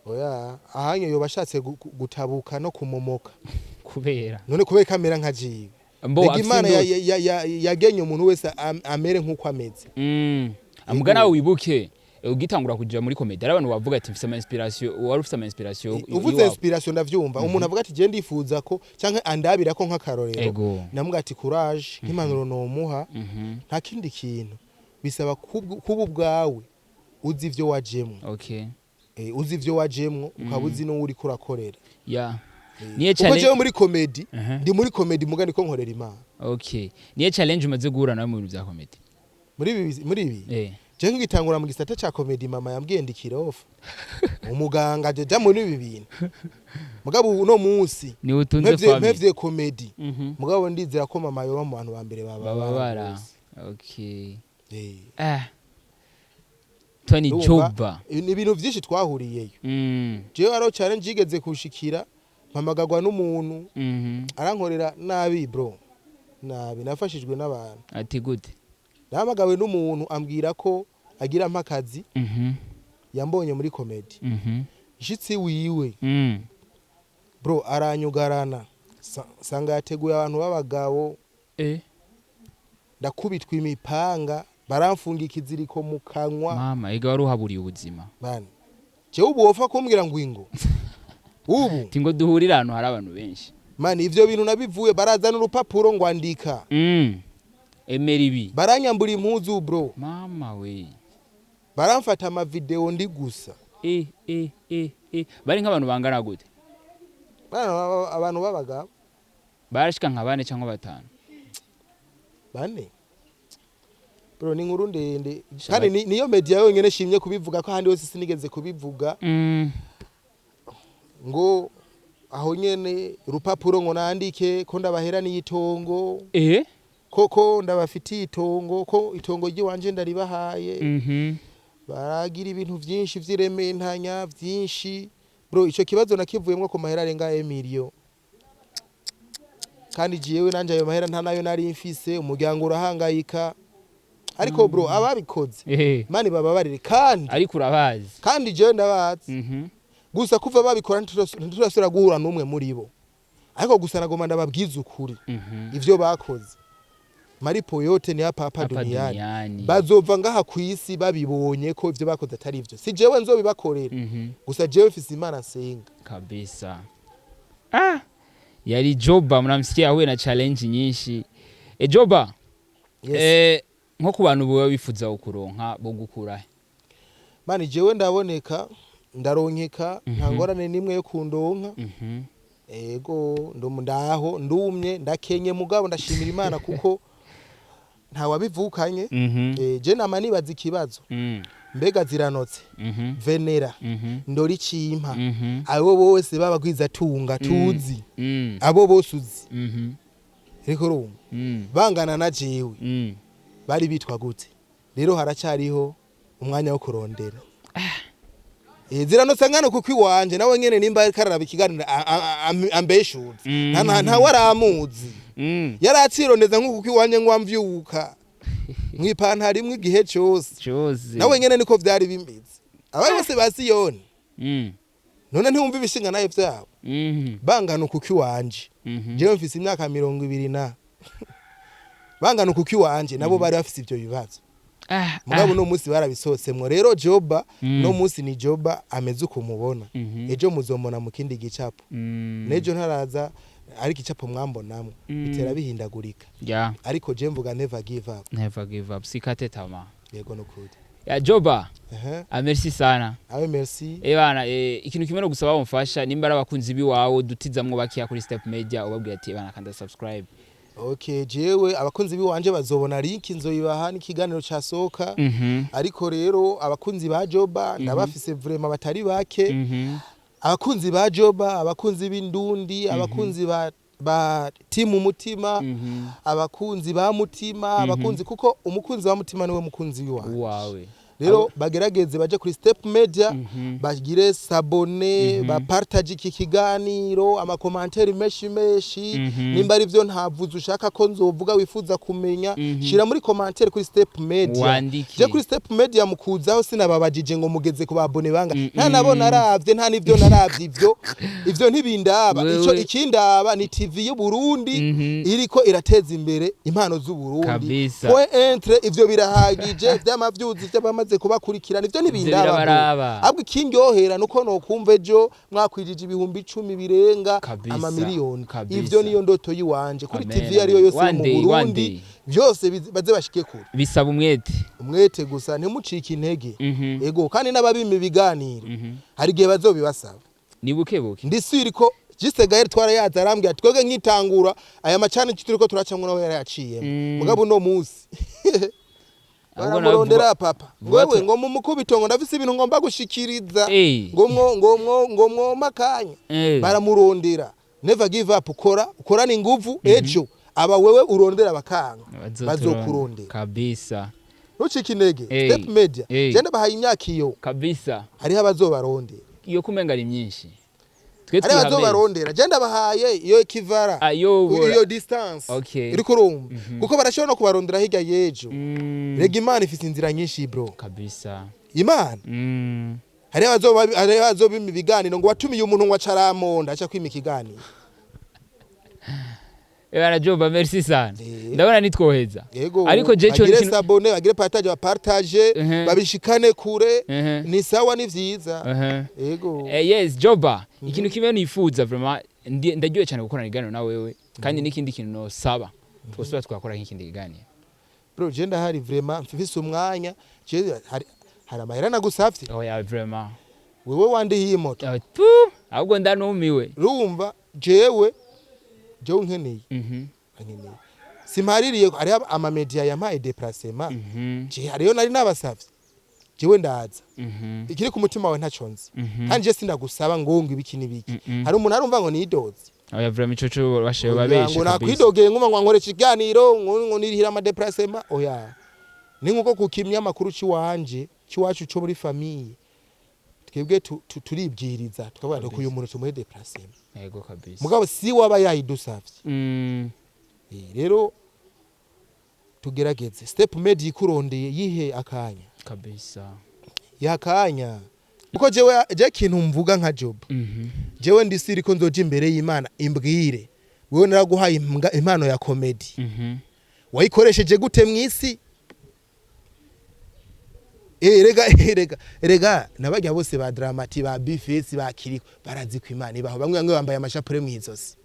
Oya, ahanye yoba ashatse gutabuka no kumomoka. Kubera? None kubera kamera nka jiwe? Mbo Rega afise Imana indoto. yagenye umuntu wese amere nk'uko ameze. Amuga nawe wibuke, ugitangura kuja muri comédie, ari abantu bavuga ati mfise ama inspiration, wari ufise ama inspiration Uvuze iwawe. inspiration, ndavyumva. Umuntu avuga ati je ndifuza ko canke andabira ko nk'akarorero, namuga ati courage. Nk'impanuro nomuha, nta kindi kintu bisaba, kuba ubwawe uzi ivyo wajemwo. Uzi ivyo wajemwo, ukaba uzi n'uwo uriko urakorera. Niye Kuko challenge jewe muri comédie, ndi muri comédie muga ndiko nkorera Imana. Okay, niye challenge umaze guhura nawe mu bintu vya comédie? Muri ibi je ngitangura mu gisata ca comédie, mama yambwiye ndikirofa umuganga jeja muri ibi bintu. Mugabo uno munsi Ni utunze mpevye family. mpevye comédie, mugabo ndizera ko mama yoba mu bantu ba mbere Bababara. bababara. Okay. Tony Urumva? Joba. Ni ibintu vyinshi twahuriyeyo. Jewe hariho challenge yigeze kushikira, mpamagagwa n'umuntu arankorera nabi, bro, nabi. Nafashijwe n'abantu. Ati gute? Nahamagawe n'umuntu ambwira ko agira mpa akazi, yambonye muri comedy. Nshitsi wiwe, bro, aranyugarana. Sanga yateguye abantu b'abagabo. Ndakubitwa imipanga, baramfunga ikiziriko mu kanwa. Mama, ega wari uhaburiye ubuzima. Bana, jewe ubu wopfa kumbwira ngo ingo ubu. Ati ngo duhurire ahantu hari abantu benshi. Mani, ivyo bintu nabivuye, barazana urupapuro ngo andika. Emera ibi. Baranyambura impuzu, bro. Mama we. Baramfata amavideo ndi gusa. Eh eh eh eh, bari nk'abantu bangana gute? Bana, abantu b'abagabo. Barashika nka bane cyangwa batanu? Bane, bro. Ni inkuru ndende kandi niyo media yonyene shimye kubivuga, ko ahandi hose sinigeze kubivuga. Ngo aho nyene urupapuro ngo nandike ko ndabaheraniye itongo, koko ndabafitiye itongo, ko itongo ry'iwanje ndaribahaye. Baragira ibintu vyinshi vy'irementanya vyinshi, bro. Ico kibazo nakivuyemwo ku mahera arenga emilio, kandi jewe nanje ayo mahera nta nayo nari mfise. Umuryango urahangayika, ariko bro, ababikoze, mani, bababarire kandi. Ariko urabazi? Kandi jewe ndabazi. Gusa kuva babikora ntiturasubira guhura n'umwe muri bo, ariko gusa nagomba ndababwiza ukuri. Ivyo bakoze, malipo yote ni hapa hapa Hapa duniani. Duniani. Bazova ngaha kwisi babibonye ko ivyo bakoze atari ivyo. Si jewe nzobibakorera, gusa jewe mfise Imana nsenga. Kabisa. Ah, yari Joba, mnamsikia, ahuye na challenge nyinshi. E Joba, Yes. nko ku bantu boba bifuza kukuronka bo gukura? Mani, jewe ndaboneka, ndaronkeka, nta ngorane nimwe yo kundonka. Ego, ndaho ndumye, ndakenye, mugabo ndashimira Imana kuko nta wabivukanye. Je nama nibaza ikibazo: mbega ziranotse, venera, ndori icimpa, abo bose babagwizatunga tuzi, abo bose uzi, ariko urumva, bangana na jewe, bari bitwa gute? Rero haracyariho umwanya wo kurondera. Ziranotse ngano kuko iwanje nawe nyene nimba ariko araraba ikiganiro ambeshuze. Nta waramuzi. Yaracirondeza nk'uko kuko iwanje ngo amvyuka mw'ipantaro imwe igihe cose. Chose. Nawe nyene niko vyari bimeze, abari bose ba Siyoni. None ntiwumva ibishinga nayo vyabo? Bangana kuko iwanje, jewe mfise imyaka 20 na bangana kuko iwanje, nabo bari bafise ivyo bibazo. Mugabo uno munsi barabisohotsemwo. Rero Joba, no munsi ni Joba ameze uko mubona. Ejo muzomona mu kindi gicapo. Nejo ntaraza, ariko icapo mwambonamwo bitera bihindagurika. Ariko je mvuga never give up. Never give up, sikate tamaa. Yego, nukuri. Ya Joba, Ehe. ah, merci sana. Awe, merci. Eh bana, ikintu kimwe no gusaba mufasha, nimba ari abakunzi biwawe dutizamwo bakiya kuri Step Media, ubabwira ati bana, kanda subscribe. Okay, jewe abakunzi biwanje bazobona link, nzoyibaha n'ikiganiro casohoka. Ariko rero abakunzi ba Joba ndabafise vraiment batari bake. Abakunzi ba Joba, abakunzi b'Indundi, abakunzi ba timu Mutima, abakunzi ba Mutima, abakunzi, kuko umukunzi wa Mutima niwe mukunzi wiwanje. Wawe. Rero bagerageze baje kuri Step Media, bagire s'abonner, bapartage iki kiganiro, ama commentaires menshi menshi. Nimba ari byo ntavuze ushaka ko nzovuga, wifuza kumenya, shira muri commentaire kuri Step Media. Wandike. Je kuri Step Media mukuzaho, sinababajije ngo mugeze ku babone banga, nta nabo naravye, nta nivyo naravye, ivyo ntibindaba. Wewe- Ico ikindaba ni TV y'u Burundi iriko irateza imbere impano z'u Burundi. Kabisa. Point entre, ivyo birahagije. Vy'amavyuzi vy'abamaze kubakurikirana, ivyo ntibindaba, bro. Birabaraba. Ahubwo ikindyohera nuko nokumva ejo mwakwirije 10,000 birenga Kabisa, amamiliyoni. kabisa. Ivyo niyo ndoto yiwanje kuri Amen, TV ariyo yose yo One mu day, one Burundi, day. byose baze bashike kure. Bisaba umwete. Umwete gusa, ntimucike intege. Ego, kandi n'ababima ibiganiro, hari igihe bazobibasaba. Ni buke buke. Ndisubira ko Jise Gael twarayaza, arambwira ati twebwe nkitangura aya macana turiko turacamwo nawe yarayaciyemo. Mugabo uno munsi Ahubwo nawe baramurondera, papa, vuba ngwewe ngo mumukubito, ngo ndafise ibintu ngomba gushikiriza, ngo mwoma akanya. Baramurondera. Never give up, ukora ukorana inguvu, ejo aba wewe urondera bakanga, bazokurondera. Kabisa. Ntucike intege. Hey. Step Media, Hey. je ndabahaye imyaka iyo. Kabisa. Hariho abazobarondera. Iyo kumenga ari myinshi, twe Hariho twiha amezi. abazobarondera. Je ndabahaye iyo kivara, Ayobora. iyo distance. Uriko urumva, kuko barashobora no kubarondera hirya y'ejo. Rega Imana ifise inzira nyinshi, bro. Kabisa. Imana, hariho abazobima ibiganiro ngo watumiye umuntu ngo acaramonda aca kwima ikiganiro. Bana Joba, merci sana. Eh. Ndabona nitwoheza. Yego. Ariko je cyo bagire s'abonner, bagire partage, bapartage, babishikane kure. Ni sawa, ni vyiza. Yego. Yes, Joba, ikintu kimwe nifuza vraiment, ndaryohe cyane gukorana ikiganiro na wewe, kandi n'ikindi kintu nosaba, twosubira twakora nk'ikindi kiganiro. Bro, je ndahari vraiment, mfise umwanya. Je hari amahera nagusavye? Oya, vraiment. Wewe wandihiye imoto. Tu ahubwo ndanumiwe. Urumva, jewe nkeneye, nkeneye, simpaririye. Hariho amamedia yampaye déplacement. Je hariyo nari nabasavye? Jewe ndaza. Ikiri ku mutima wawe ntaco nzi. Kandi je sindagusaba ngo ibiki n'ibiki. Hari umuntu arumva ngo nidoze? Oya, vraiment, ico cyo bashewe Oya, babeshe ngo kabisa. Nakwidogeye nguma ngo nkoresha ikiganiro ngo nirihira ama déplacement. Oya, ni nkuko ku kinyamakuru ciwanje, ciwacu, co muri famille, twebwe turibwiriza tukavuga ngo uyu muntu tumuhe déplacement. Yego, kabisa. Mugabo si waba yayidusavye. Rero tugerageze. Step Media ikurondeye, yihe akanya. Kabisa. Yihe akanya, kuko jewe, je kintu mvuga nka Job, jewe ndisiri ko nzoja imbere y'Imana imbwire: wewe naraguhaye impano ya comedy, wayikoresheje gute mw'isi? Rega nabajya bose ba Dramati, ba Bifesi, ba Kiriko, barazi ko Imana ibaho. Bamwe bamwe bambaye amashapure mw'izosi.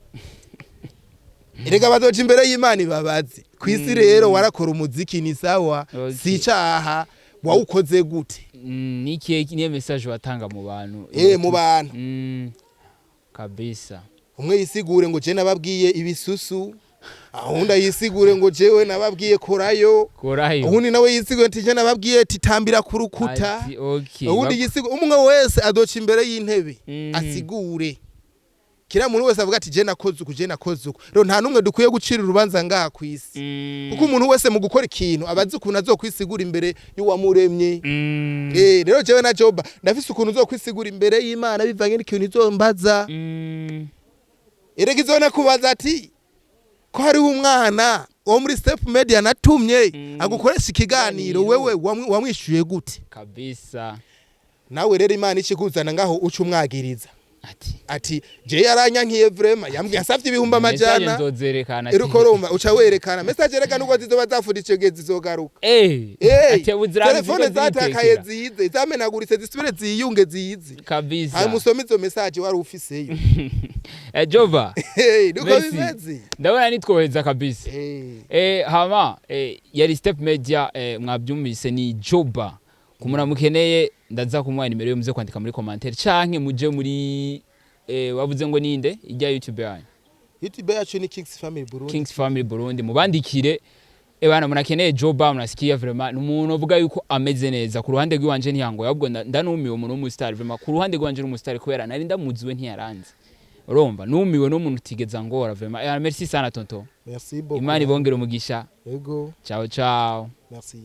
Erega bazoca imbere y'Imana ibabaze kw'isi. Rero warakora umuziki, ni sawa, si icaha, wawukoze gute? Nikihe, niyo message watanga mu bantu? Mu bantu. Kabisa. Umwe yisigure ngo je nababwiye ibisusu, ahunda yisigure ngo jewe nababwiye korayo. Korayo. Uwundi nawe yisigure ati je nababwiye titambira ku rukuta. Ati, okay. Uwundi yisigure. Umwe wese adoca imbere y'intebe, asigure. Kila muntu wese avuga ati je nakoze uku, je nakoze uku. Rero nta numwe dukwiye gucira urubanza ngaha kw'isi, kuko umuntu wese mu gukora ikintu aba azi ukuntu azokwisigura imbere y'uwamuremye. Rero jewe na Joba ndafise ukuntu uzokwisigura imbere y'Imana bivanye n'ikintu izombaza. Erega izona kubaza ati ko hariho umwana wo muri Step Media natumye agukoresha ikiganiro, Ikiganiro. wewe wamwishyuye gute? Kabisa. Nawe rero Imana ikikuzana ngaho uca umwagiriza Ati ati je yaranyankiye vraiment, yambwiye yasavye ibihumbi message amajana. Nzozerekana ati Iriko urumva uca werekana message. Reka nubwo zizoba zafunditse igihe zizogaruka. Ati ubuzira Telefone zatakaye zize, zamenaguritse zisubire ziyunge zize. Kabisa. Hanyuma usome izo message wari ufiseyo. Jova. Hey, niko Merci. bimeze. Ndabona nitwoheza kabisa. Hama yari Step Media, mwabyumvise ni Joba. Kumura mukeneye, ndaza kumuha nimero yo muze kwandika muri commentaire canke muje muri wavuze ngo ninde ijya YouTube yanyu? YouTube yacu ni Kings Family Burundi. Kings Family Burundi, mubandikire. Bana munakeneye Joba, munasikia vraiment ni umuntu uvuga yuko ameze neza. Ku ruhande rw'iwanje ntiyangoye, ahubwo ndanumiwe umuntu w'umustar vraiment. Ku ruhande rw'iwanje n'umustar kubera nari ndamuziwe ntiyaranze. Urumva numiwe n'umuntu utigeza ngora vraiment. Merci sana, tonton. Merci beaucoup. Imana ibongere umugisha. Yego. Ciao ciao. Merci.